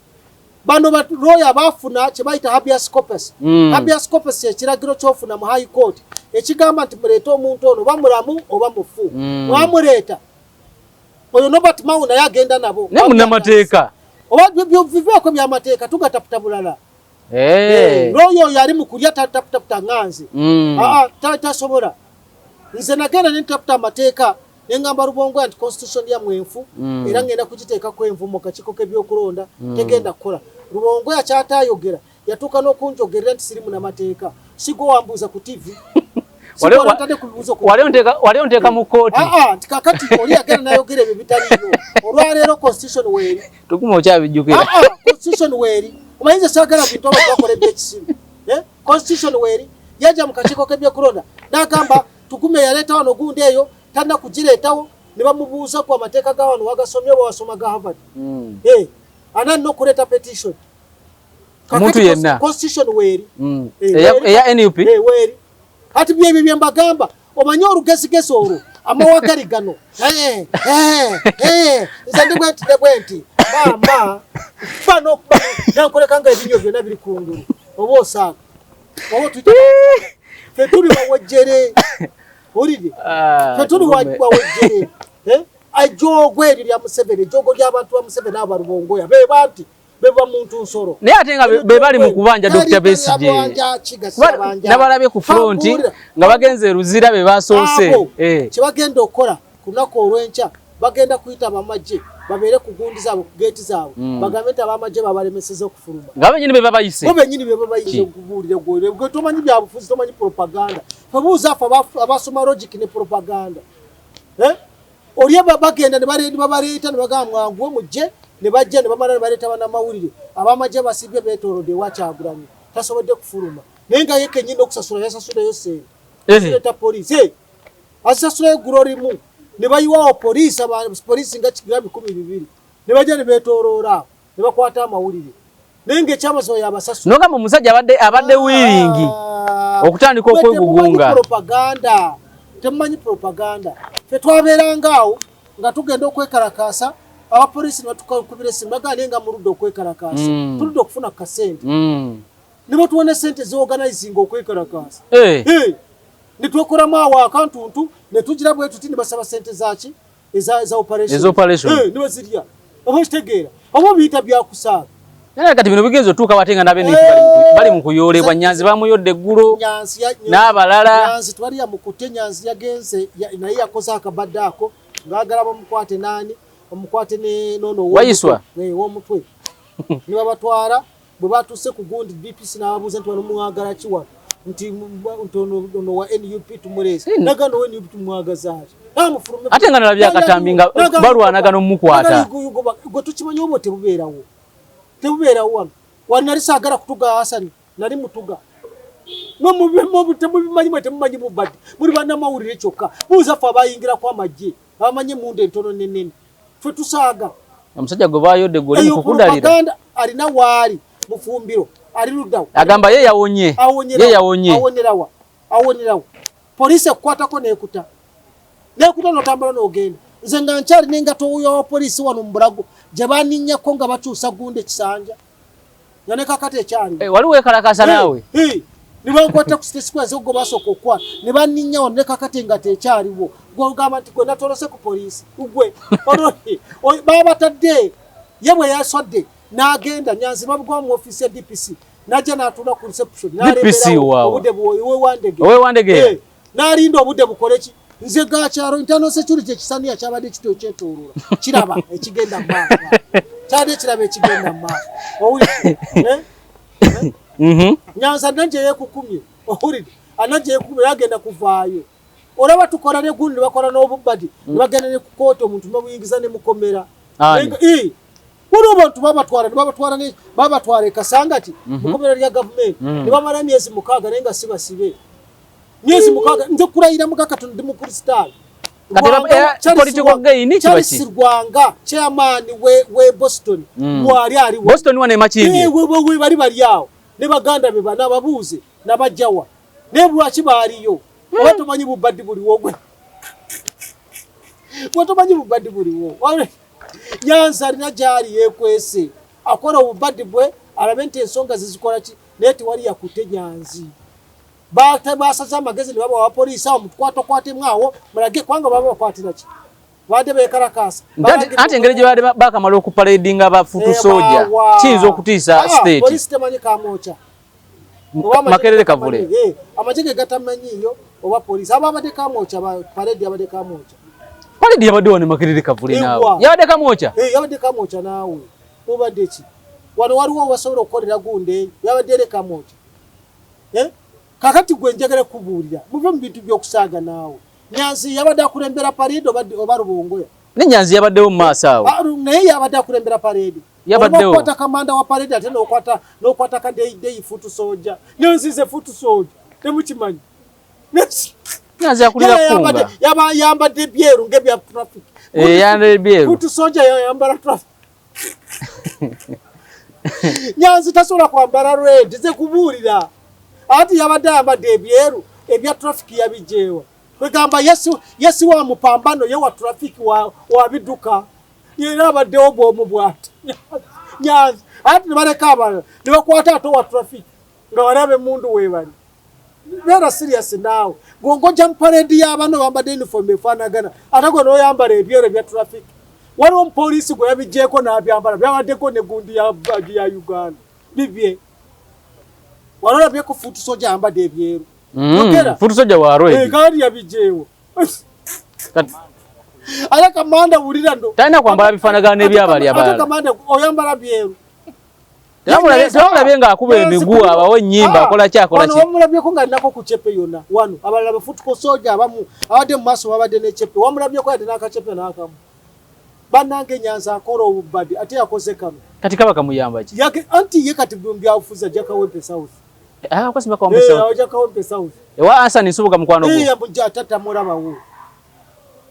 Bano balooya baafuna kye bayita habeas corpus. Habeas corpus ekiragiro kyofuna mu high court ekigamba nti muleete omuntu ono, oba mulamu oba mufu. Mwamuleeta. Oyo Norbert Mao naye agenda nabo. Ne munnamateeka. Oba biveeko byamateeka, tugataputa bulala. Looya oyo ali mu kulya tataputaputa nganze. Aa, tasobola. Nze nagenda ne ntaputa amateeka ne ngamba Rubongoya nti constitution yammwe enfu, era ngenda kugiteekako envu mu kakiiko k'ebyokulonda, tegenda kukola. Rubongoya kyataayogera, yatuuka n'okunjogerera nti siri munamateeka. Sigwe wambuuza ku TV? Wali onteeka mu kkooti. Ah, ah, nti kakati oli agenda nayogera ebyo bitaliyo. Olwaleero constitution weeri. Tuguma okyabijjukira. Ah, ah, constitution weeri. Omanyi nze saagala bintu abantu bakola ebyekisiru. Eh? Constitution weeri. Yajja mu kakiiko k'ebyokulonda n'agamba Tugume yaleeta wano gundi eyo talina kugireetawo, ne bamubuuza ku amateeka ga wano wagasomye oba wasoma ga Harvard. Eh, ani alina okuleeta petition? Omuntu yenna. Constitution weeri. Eh, eya NUP? Eh, weeri. Kati byebyo bye mbagamba, omanyi olugezigezi olwo amawagali gano. Eh, eh, eh, nze ndi bwenti ne bwenti. Maama, kuba n'okuba nankoleka nga ebinyo byonna biri kungulu. Oba osaaga. Oba tuyita ffe tuli bawejjere. Owulidde? Ah, Ffe tuli Tugume. bawejjere. Eh? Ejjoogo eryo lya Museveni, ejjoogo ly'abantu ba Museveni abo balubongoya. Be banti, be ba muntu nsolo. Naye ate nga be bali mu kubanja Dr. Besigye. Nabalabye ku front nga bagenze e Luzira be basoose. Abo Eh. kye bagenda okukola ku lunaku olw'enkya, bagenda kuyita abamagye babeere ku gundi zaabwe, ku geeti zaabwe, bagambe nti abamagye babalemeseza okufuluma. Nga bennyini be babayise. Bo bennyini be babayise. Nkubuulire gwe, gwe tomanyi byabufuzi, tomanyi propaganda. Ffe buuza ffe abasoma logic ne propaganda. Eh? Oli bagenda ne babaleeta ne bagamba mwanguwe mujje, ne bajja ne bamala ne baleeta bannamawulire. Abamagye basibye beetoolodde ewa Kyagulanyi, tasobodde kufuluma. Naye nga ye kennyini okusasula yasasuddeyo ssente. Leeta poliisi. Eh, azisasulayo eggulo limu ne bayiwawo poliisi, poliisi nga kigera 200 ne bajja ne beetooloola awo ne bakwata amawulire. Naye ng'ekyamazima yabasasula. N'ogamba omusajja abadde willing okutandika Mwe temumanyi okwegugunga. propaganda. Temumanyi propaganda. Ffe twabeeranga awo nga tugenda okwekalakaasa, abapoliisi ne batukubira essimu bagamba naye nga muludde okwekalakaasa. Tuludde okufuna ku kasente. Ne batuwa ne ssente z'organizing okwekalakaasa. Ne twekolamu awo akantuntu, ne tugira bwe tuti ne basaba ssente zaaki? Eza operation. Eza operation. Ne bazirya. Oba okitegeera. Oba obiyita byakusaaga. Naye kati bino bigenze otuuka bate nga n'abe bali mu kuyoolebwa. Nyanzi bamuyodde eggulo n'abalala. Nyanzi tewali yamukutte, Nyanzi yagenze, naye yakoze akabadde ako ng'agala bamukwate naani, bamukwate ne n'ono ow'omutwe. Wayiswa. Ow'omutwe. Ne babatwala, bwe batuuse ku gundi DPC n'ababuuza nti wano mwagala ki wano? Nti ono wa NUP tumuleese. Nagamba owa NUP tumwagaza ki? Namufulumye. Ate nga nalabye akatambi nga Nagamba balwanagana omukwata. Nagamba gwe tukimanyi obwo tebubeerawo. Tebubeerawo wano. Wano nali saagala kutuga Hassan, nali mutuga. Mwe temubimanyi, mwe temumanyi bubadde. Muli bannamawulire kyokka. Buuza ffe abayingirako amagye, abamanyi emmundu entono n'ennene. Ffe tusaaga. Omusajja gwe bayodde gwe oli Eyo mu kukudalira. propaganda alina waali mufumbiro, ali luddawo. Agamba ye yawonye. Awonyerawo. Ye yawonye. Awonerawa. Awonerawo. Poliisi ekukwatako n'ekuta. N'ekuta n'otambula n'ogenda. Nze nga nkyali n'engatto wa poliisi wano mu Bulago gye baninnyako nga bakyusa gundi ekisanja. Nga ne kakati ekyaliwo. Wali weekalakaasa naawe? Ne bankwata ku City Square z'ogwo basooka okukwata. Ne banninnya wano ne kakati engatto ekyaliwo. Gwe ogamba nti gwe natolose ku poliisi. Gwe. Babatadde. Ye bwe yaswadde n'agenda Nyanzi babugwa mu ofiisi ya DPC. N'ajja n'atuula ku reception. DPC N'alemberawo waawa. obudde ow'e Ow'e Wandegeya. N'alinda obudde bukole ki? Nze gakyalo internal security ekisaniya kyabadde kityo kyetooloola. Kiraba ekigenda mu maaso. Kyabadde kiraba ekigenda mu maaso. Owulidde? Nyanzi alina gye yeekukumye. Owulidde? Alina gye yeekukumye agenda kuvaayo. Olaba tukola ne gundi ne bakola n'obubbadi, ne bagenda ne ku kkooti omuntu ne bamuyingiza ne mukomera. Ani? Waliwo abantu babatwala, ne babatwala ne babatwala e Kasangati, mu kkomera lya gavumenti, ne bamala emyezi 6 naye nga si basibe. Myezi 6, nze kulayira muga Katonda ndi Mukristaayo. Kati Rwanga, Charles political gain kiba Charles ki? Rwanga, chairman we Boston, bw'ali aliwo. Boston wane Makindye. We bali bali awo. Ne baganda be bana babuuze, n'abajjawa. Naye lwaki baaliyo? Oba tomanyi bubaddi buliwo gwe? Gwe tomanyi bubaddi buliwo. Nyanzi alina gy'ali yeekwese. Akola obubaddi bwe, alabe nti ensonga ze zikola ki, naye tewali yakutte Nyanzi. Basaze amagezi ne babawa poliisi awo mutukwatakwatemu awo, mulage kubanga baba bakwatira ki? Babadde beekalakaasa. Anti engeri gye babadde bakamala okupaladinga ba foot soldier, kiyinza okutiisa state. Poliisi temanyi kamwokya. Oba amagye Makerere ge Kavule. gatamanyi, amagye ge gatamanyiiyo oba poliisi. Aba abadde kamwokya, parade yabadde kamwokya. Parade yabadde wano Makerere Kavule Ewa. naawe. Yabadde kamwokya? Yabadde kamwokya naawe. Obadde ki? Wano waliwo wasobola okukolera gundi eyo. Yabadde ere kamwokya. Kakati gwe njagala kubuulira, muve mu bintu by'okusaaga naawe. Nyanzi yabadde akulembera parade oba Rubongoya? Ne Nyanzi yabaddewo mu maaso awo. Ah, naye yabadde akulembera parade. Yabaddewo. Okwata kamanda wa parade ate n'okwata kadeyideyi foot soldier. Nyanzi ze foot soldier. Temukimanyi. Nyanzi akulira kunga. Yaba yambadde byeru ng'ebya traffic. Eh, yambadde byeru. Foot soldier yambala traffic. Nyanzi tasobola kwambala red, ze kubuulira. Ati yabadde ayambadde ebyeru ebya traffic yabijeewa. Kwegamba yesi wa mupambano ye wa traffic wa biduka. Yera abaddewo bw'omu bw'ati. Nyanzi ati ne baleka abalala ne bakwata ate owa traffic nga wali ab'emmundu weebali. Beera serious naawe. Ng'ongojja mu parade y'abano bambadde uniform efaanagana ate gwe n'oyambala ebyeru ebya traffic. Waliwo omupoliisi gwe yabiggyeeko n'abyambala byabaddeko ne gundi ya badge ya Uganda. Bibye. Wali olabyeko foot soldier ayambadde ebyeru. Yogera. Foot soldier wa red. Gaali yabiggyeewo. Ate kamanda wulira ndo. Talina kwambala bifaanagana n'ebyabali abalala. Ate kamanda oyambala byeru. Tebamulabye ng'akuba emiguwa, abawo ennyimba, akola ki, akola ki. Wano wamulabyeko ng'alinako ku cepe yonna. Wano abalala ba foot soldier abamu abadde mu maaso babadde n'ecepe. Wamulabyeko yadde n'akacepe n'akamu. Bannange Nyanzi akola obubbadi ate yakoze kano. Kati kaba kamuyamba ki? Anti ye kati mu byabufuzi ajja Kawempe South. Ah, kwa simba Kawempe South. Ajja Kawempe South. Ewa Hassan Nsubuga mukwano gwo. Yamujja atatamulabawo.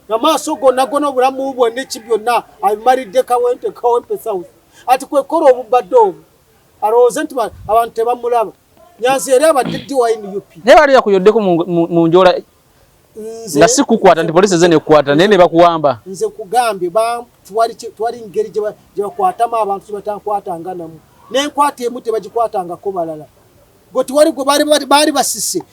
Amaaso gonna gonna obulamu bwo n'eki byonna abimalidde Kawempe South. Ati kwekola obubadde obwo. Alowooze nti abantu tebamulaba. Nyanzi yali abadde ddi wa NUP. Naye bali yakuyoddeko mu njola. Nga si kukwata nti poliisi eze nekukwata naye ne bakuwamba. Nze nkugambye twali ngeri gye bakwatamu abantu gye batankwatanga namu. N'enkwata emu tebagikwatangako balala. Gwe tiwali gwe baali basise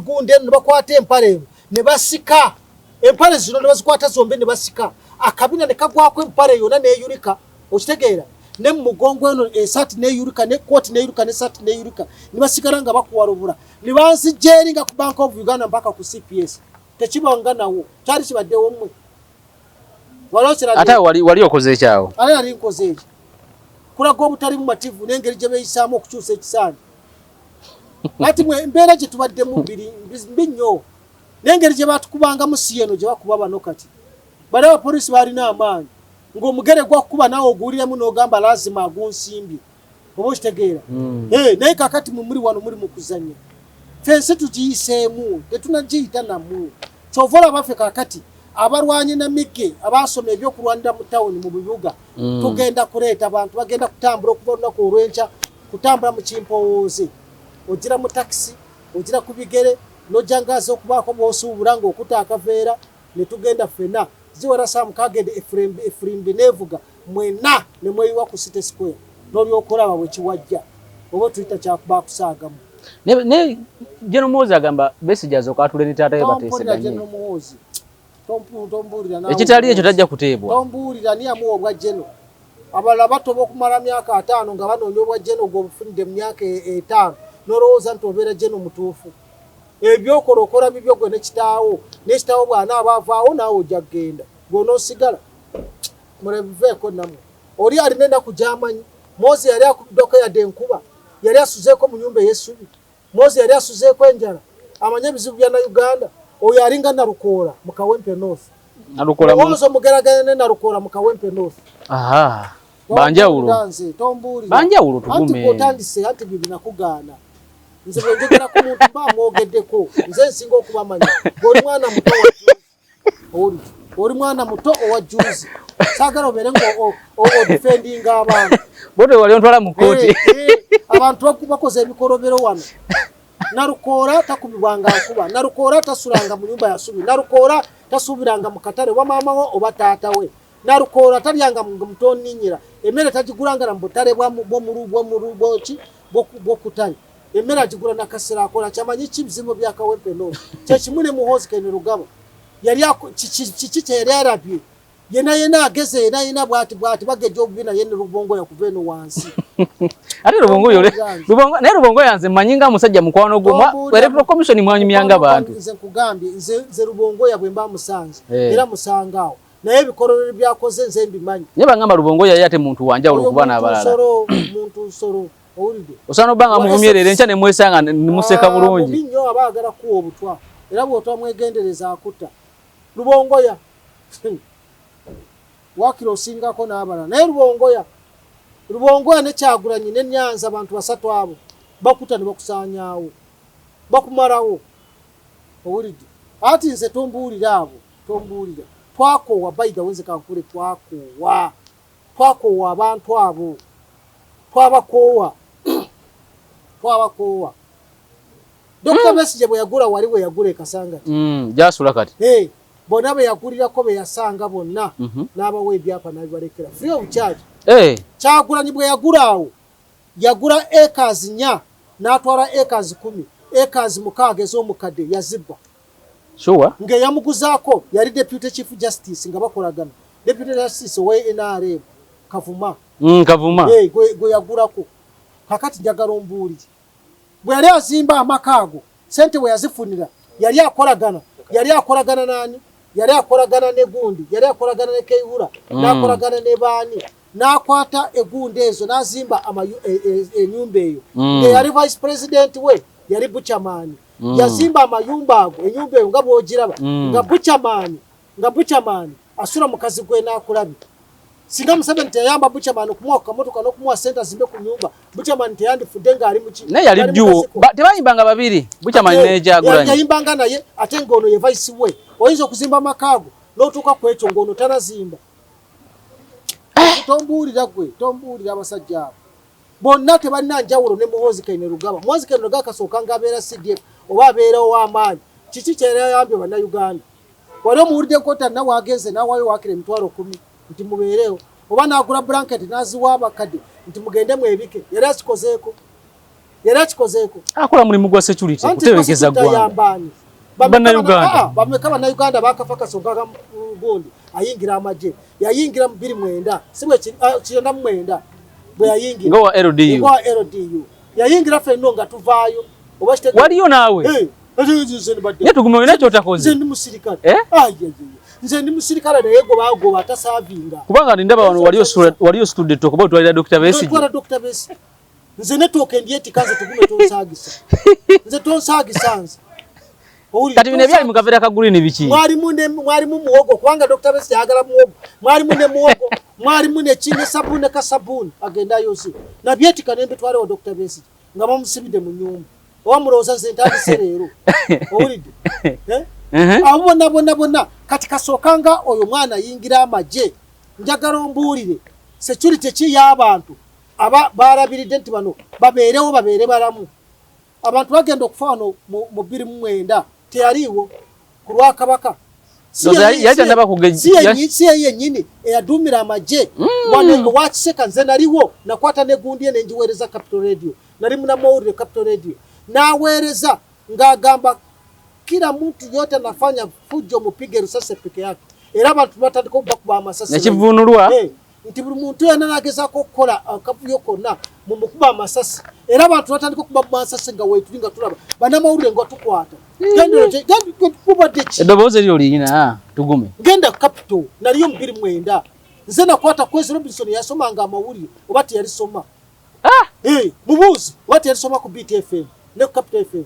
gundi eno ne bakwata empale eno ne basika. Empale zino ne bazikwata zombi ne basika. Akabina ne kagwako empale yonna n'eyulika. Okitegeera? Ne mu mugongo eno esaati n'eyulika ne kkooti n'eyulika n'essaati n'eyulika. Ne basigala nga bakuwalubula. Ne banzijja eri nga ku Bank of Uganda mpaka ku CPS. Tekibanga nawo. Kyali kibaddewo mmwe. Ate wali okoze ekyawo? Ate nali nkoze ekyo. Kulaga obutali bumativu n'engeri gye beeyisaamu okukyusa ekisanja. Ati mwe embeera gye tubaddemu mbi nnyo. N'engeri gye batukubangamu si eno gye bakuba bano kati. Bali abapoliisi balina amaanyi. Ng'omugere gwakukuba naawe oguwuliramu n'ogamba lazima agunsimbye. Oba okitegeera? Naye kaakati mwe muli wano muli mu kuzannya. Ffe ensi tugiyiseemu, tetunagiyita nammwe. Ky'ova olaba ffe kaakati abalwanyi na migge abaasoma ebyokulwanira mu tawuni mu bibuga tugenda kuleeta abantu bagenda kutambula okuva olunaku olw'enkya kutambula mu kimpowooze. Ogira mu takisi, ogira ku bigere, n'ojja ng'aze okubaako bw'osuubula ng'okuta akaveera ne tugenda ffenna. Ziwera ssaawa mukaaga efirimbi n'evuga mwenna ne mweyiwa ku City Square n'olyoka olaba bwe kiwajja oba tuyita kyakuba kusaagamu. Ne General Muhoozi agamba Besigye azooka atule ne taata we bateeseganye. General Muhoozi. Tombuulira naawe. Ekitali ekyo tajja kuteebwa. Tombuulira ni yamuwa obwa General. Abalala batoba okumala myaka 5 nga banoonya obwa General gw'obufunidde mu myaka 5 n'olowooza nti obeera General mutuufu. Ebyokola okola bibyo gwe ne kitaawo. Ne kitaawo bw'anaaba avaawo naawe ojja kugenda. Gw'onoosigala. Mulebiveeko nammwe. Oli alina ennaku gy'amanyi. Mose yali akubiddwako yadde enkuba. Yali asuzeeko mu nnyumba ey'essubi. Mose yali asuzeeko enjala. Amanyi ebizibu bya Uganda. Oyo alinga Nalukoola mu Kawempe North. Olowooza omugeraganya ne Nalukoola mu Kawempe North. Aha. Banjawulo. Tombuulira. Banjawulo tugume. Anti bw'otandise anti bye binakugaana. Nze bwe njogera ku muntu mba mwogeddeko. Nze nsinga okubamanya. Oli mwana muto wa juzi. Oli mwana muto owa juzi. Saagala obeere ng'odefendinga abantu. Bw'otyo wali ontwala mu kkooti. Abantu bakoze ebikolobero wano. Nalukoola takubibwanga nkuba. Nalukoola tasulanga mu nyumba ya ssubi. Nalukoola tasuubiranga mu katale oba maama we oba taata we. Nalukoola talyanga mutonninnyira. Emmere tagigulanga na mu butale bw'okutale. Emmere agigula nakasera akola kyamanyi ki bizibu bya Kawempe North. Kye kimu ne Muhoozi Kainerugaba. Yali kiki kye yali alabye. Yena yena ageze yena yena bwati bwati bagejja obubi naye ne Rubongoya kuva eno wansi. Ate Rubongoya naye Rubongoya nze mmanyi nga musajja mukwano gwo. Electoral Commission mwanyumyanga abantu. Nze nkugambye nze Rubongoya bwe mba musanze era musanga awo. Naye ebikolobero byakoze nze mbimanyi. Naye bangamba Rubongoya yali ate muntu wa njawulo okuba n'abalala. Muntu nsolo. Owulidde? Osobola n'obba nga muvumye leero enkya ne mwesanga ne museka Ah, bulungi. Mubi nnyo, aba ayagala kuwa obutwa, era bw'otamwegendereza akutta. Lubongoya wakira osingako n'abalala, naye Lubongoya ne Kyagulanyi ne Nyanza, abantu basatu abo bakuta ne bakusaanyaawo, bakumalawo. Owulidde? Ati nze tombuulira abo, tombuulira. Twakoowa, by the way, nze kankule, twakoowa abantu abo, twabakoowa, twabakoowa. Dr. Besigye bwe yagula wali, we yagula e Kasangati, Gyasula kati. Hey, bonna be yagulirako, be yasanga bonna, n'abawa ebyapa n'abibalekera free of charge. Kyagulanyi bwe yagula awo, yagula acres 4, n'atwala acres 10, acres 6 ez'omukadde yazibba. Ng'eyamuguzaako yali deputy chief justice, nga bakolagana, deputy justice owa NRM, Kavuma. Kavuma. Hey, gwe yagulako. Kakati njagala ombuulire, bwe yali azimba amaka ago, sente we yazifunira, yali akolagana nani? Yali akolagana ne gundi, yali akolagana ne Keihura, n'akolagana ne baani, n'akwata egundi ezo n'azimba ennyumba eyo. Ng'eyali vice president we yali Buchaman. Yazimba amayumba ago, ennyumba eyo nga bw'ogiraba, nga Buchaman asula mukazi gwe n'akulabye. Singa Museveni teyayamba Buchaman okumuwa ku kamotoka n'okumuwa sente azimbe ku nyumba, Buchaman teyandifudde ng'ali muki? Naye yali Ng'ali mu duo. kasiko. Tebayimbanga babiri, Buchaman ne Kyagulanyi? Yayimbanga naye, ate ng'ono ye vice we. Oyinza okuzimba amaka ago n'otuuka ku ekyo ng'ono tanazimba. Tombuulira gwe, tombuulira. Abasajja abo bonna tebalina njawulo ne Muhoozi Kainerugaba. Muhoozi Kainerugaba kasooka nga abeera CDF oba abeera ow'amaanyi, kiki kyeyayambye Bannayuganda? Wali omuwulidde nkota nawe agenze n'awaayo waakira 100,000 nti mubeerewo, oba n'agula blanket n'aziwa abakadde nti mugende mwebike? Yali akikozeeko? Yali akikozeeko? Akola mulimu gwa security, Anti kutebenkeza ggwanga. Yambaani? Bannayuganda. Bameka Bannayuganda bakafa kasonga gundi ayingira amagye? Yayingira mu 2009, si bwe kiri? Ah, 99 bwe yayingira. Nga wa LDU. Nga wa LDU yayingira, ffenno nga tuvaayo oba Waliyo naawe? Eh, ate nze ndibadde- Naye tugume, olina kyotakoze. Nze ndi musirikale. Eh? Ai, ai, ai. Nze ndi musirikale, naye gwe bagoba atasaavinga. Kubanga ndaba wano wali ositudde ettooke, oba otwalira Dr. Besigye? Twala Dr. Besigye. Nze netooka endyetika. Nze tugume, tonsaagisa, nze tonsaagisa nze. Owulira? Kati bino ebyali mu kaveera ka green biki? Mwalimu muwogo, kubanga Dr. Besigye ayagala muwogo. Mwalimu ne muwogo, mwalimu neki, ne sabuni, ne kasabuni agenda ayoze. Nabyetika nembitwalewo Dr. Besigye nga bamusibidde mu nyumba. Oba mulowooza nze ntandise leero? Owulidde? Eh? Abo bonna bonna bonna kati kasookanga oyo mwana ayingira amagye, njagala ombuulire security ki y'abantu aba balabiridde nti bano babeerewo, babeere balamu. Abantu bagenda okufa wano mu 2009, teyaliiwo ku lwakabaka. Ndowooza yali tannaba Si ye yennyini eyaduumira amagye wano wa Kiseka? Nze naliwo, nakwata negundi ye nengiweereza Capital Radio, nali munamawulire Capital Radio, n'aweereza ng'agamba kila mtu yote anafanya fujo mupige risasi peke yake, era abantu batandika okubakuba amasasi. Nekivunulwa. Eh, nti buli muntu yenna nagezaako okukola akavuyo konna mumukuba amasasi, era abantu batandika okuba masasi nga weetuli nga tulaba bannamawulire nga tukwata. Gubadde ki? Eddoboozi eryo liyina tugume. Genda Capital, naliyo mu 2009. Nze nakwata Kwezi Robinson, yasomanga amawulire oba teyalisoma? Eh, mubuuzi oba teyalisoma ku BTFM ne ku Capital FM,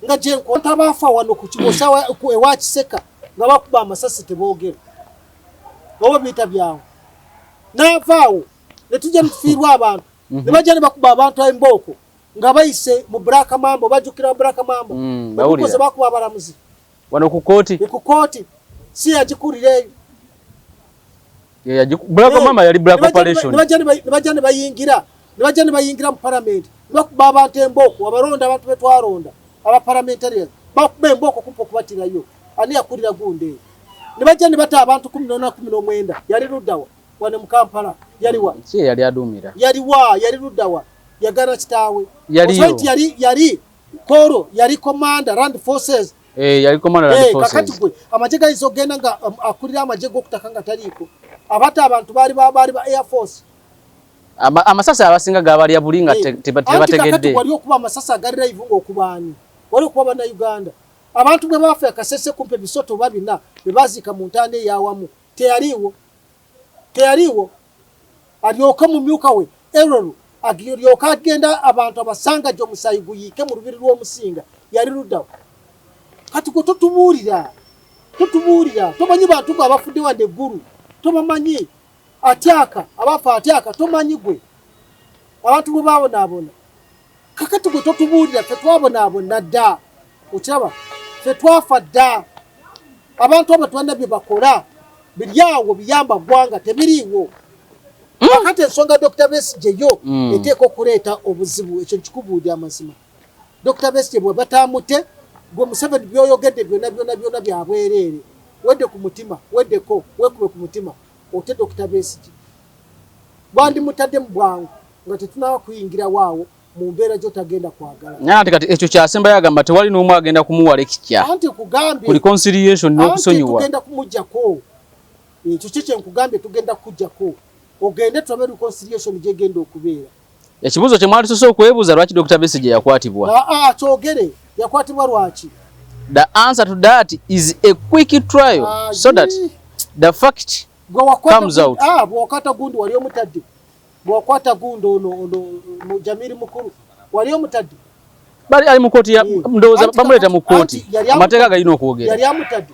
nga gyenkwata baafa wano ku kibosawa ewa Kiseka nga bakuba amasasi teboogera oba biyita byawo. N'avaawo ne tujja netufiirwa abantu, ne bajja ne bakuba abantu embooko nga bayise mu Black Mamba. Bajjukira Black Mamba? Bawulira. Obukoze bakuba abalamuzi. Wano ku kooti. Ku kooti, si yagikulira eyo? Black Mamba yali black operation. Ne bajja ne bayingira mu parliament, ne bakuba abantu embooko, abalonda, abantu betwalonda aba parliamentarians, bakuba embooko kumpa okubatirayo. Ani yakulira gundi eyo? Ne bajja ne bata abantu 14, 19. Yali luddawa wane mu Kampala? Yaliwa? Si ye yali aduumira? Yaliwa? Yali luddawa? Yagana kitaawe. Yaliyo. Okimanyi nti yali koro, yali commander land forces? Eh, yali commander land Eh, kakati forces. gwe amagye gayinza okugenda nga akulira amagye g'okutaka nga taliiko? Abatta abantu baali ba air force. Amasasi abasinga gabalya buli nga Eh, anti kakati tebategedde. wali okuba amasasi agali live ng'okubaani? Wali okuba Bannayuganda, abantu bwe bafa akasese kumpa ebisoto oba bina bwe baziika mu ntaana eyawamu, teyaliiwo, teyaliiwo. Alyoke mumyuka we Error Alyoka agenda abantu abasanga gy'omusaayi guyiike mu lubiri lw'omusinga yali luddawo. Kati gwe totubuulira, totubuulira, tomanyi bantu gwe abafudde wadde eggulu, tobamanyi. Atyaka, abafa atyaka, tomanyi gwe. Abantu bwe babonaabona. Kakati gwe totubuulira, ffe twabonaabona dda. Okiraba? Ffe twafa dda. Abantu abo tebalina bye bakola biri awo biyamba ggwanga tebiriiwo. Kakati ensonga Dr. Besigye yo eteeka okuleeta obuzibu, ekyo nkikubuulira amazima. Dr. Besigye bwe bataamute, gwe Museveni by'oyogedde byonna byonna byonna bya bwereere. Wedde ku mutima, weddeko, weekube ku mutima ote Dr. Besigye. Bandimutadde mu bwangu nga tetunaba kuyingirawo awo mu mbeera gy'otagenda kwagala. Naye ate kati ekyo kyasembayo agamba tewali n'omu agenda kumuwa lecture. Anti kugambye ku reconciliation n'okusonyiwa. Tugenda kumuggyako. Ekyo kye kye nkugambye tugenda kukuggyako. Ogende tulabe reconciliation gy'egenda okubeera. Ekibuuzo kye mwalisoose okwebuuza lwaki Dr. Besigye yakwatibwa? Aa kyogere yakwatibwa lwaki? The answer to that is a quick trial so that the fact comes out. Bw'okwata gundi wali omutadde. Bw'okwata gundi ono ono Jamiri Mukulu wali omutadde. Bali ali mu kooti ya ndowooza bamuleeta mu kooti. Amateeka galina okwogera. Yali amutadde.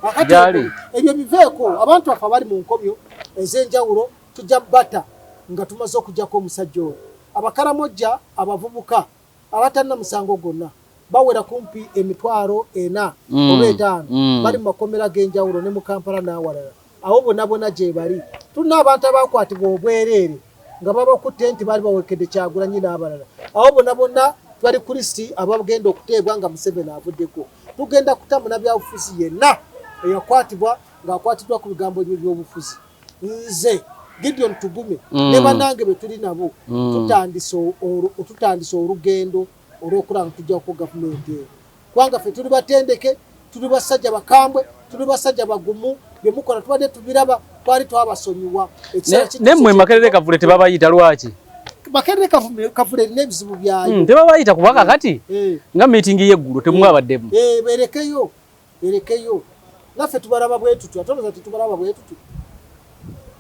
Akati ebyo biveeko abantu afa bali mu nkomyo ez'enjawulo tujja bata nga tumaze okujjako omusajja oyo. Abakaramojja abavubuka abatalina musango gwonna bawera kumpi emitwalo ena oba etaano bali mu makomera g'enjawulo ne mu Kampala n'awalala. Abo bonna bonna gye bali. Tulina abantu abakwatibwa obwereere nga babakutte nti baali bawekedde Kyagulanyi n'abalala. Abo bonna bonna bali ku lisiti abagenda okuteebwa nga Museveni avuddeko. Tugenda kuta munnabyabufuzi yenna eyakwatibwa ng'akwatiddwa ku bigambo by'ebyobufuzi. Nze Gideon Tugume ne bannange be tuli nabo tutandise olugendo olw'okulaba nga tujjako gavumenti eno. Kubanga ffe tuli batendeke, tuli basajja bakambwe, tuli basajja bagumu, bye mukola tubadde tubiraba, twali twabasonyiwa. Ne mmwe Makerere Kavule tebabayita lwaki? Makerere Kavule erina ebizibu byayo. Tebabayita kuba kakati nga meeting y'eggulo temwabaddemu. Berekeyo, berekeyo. Naffe tubalaba bwe tutyo, ate olowooza tetubalaba bwe tutyo?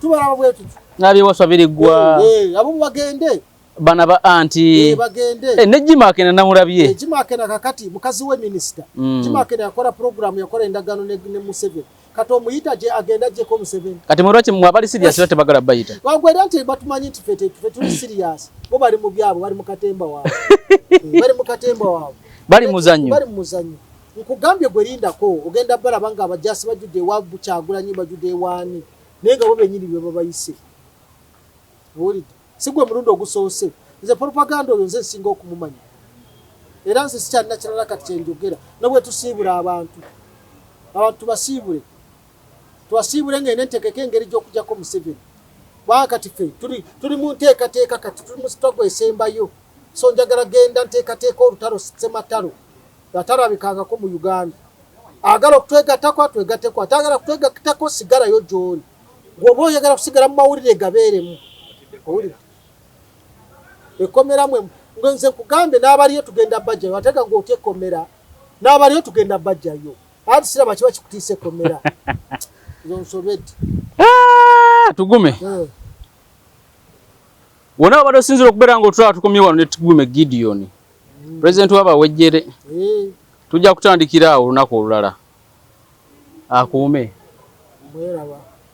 Tubalaba bwe tutyo. N'abyewaswa biriggwa. Abo bagende. Bana ba anti bagende. Ne Jim Akena namulabye. Jim Akena kakati mukazi we minister. Jim Akena yakola program yakola endagaano ne Museveni. Kati omuyita je agenda je ko Museveni. Kati mulwaki mwe abali serious mm. tebagala bayita. Bagwera nti batumanyi nti fete tuli serious. Bo bali mu byabo bali mu katemba waabwe. Bali mu katemba waabwe. Bali muzannyo. Bali muzannyo. Nkugambye gwe lindako ogenda balaba nga abajasi bajjudde ewa Kyagulanyi bajjudde ewaani naye nga bo bennyini be babayise. Owulidde? Si gwe mulundi ogusoose. Nze propaganda oyo nze nsinga okumumanya. Era nze sikyalina kirala kati kye njogera ne bwe tusiibula abantu. Abantu tubasiibule. Tubasiibule ng'eno entegeka engeri gy'okuggyako Museveni. Kubanga kati ffe tuli mu nteekateeka kati tuli mu struggle esembayo. So njagala genda nteekateeka olutalo ssematalo atalabikangako mu Uganda. Agala okutwegattako atwegatteko, atagala kutwegattako sigalayo gy'oli. Bw'oba oyagala kusigala mu mawulire gabeeremu. Owulira? Ekkomera mwe nze nkugambye n'abaliyo tugenda bajjayo ate nga ng'otya ekkomera n'abaliyo tugenda bajjayo. Anti siraba kiba kikutiisa ekkomera. Nze onsobedde. Tugume. Wonna wabadde osinziira okubeera ng'otulaba tukomye wano ne Tugume Gideon. Pulezidenti w'abawejjere. Tujja kutandikira awo olunaku olulala. Akuume. Mweraba.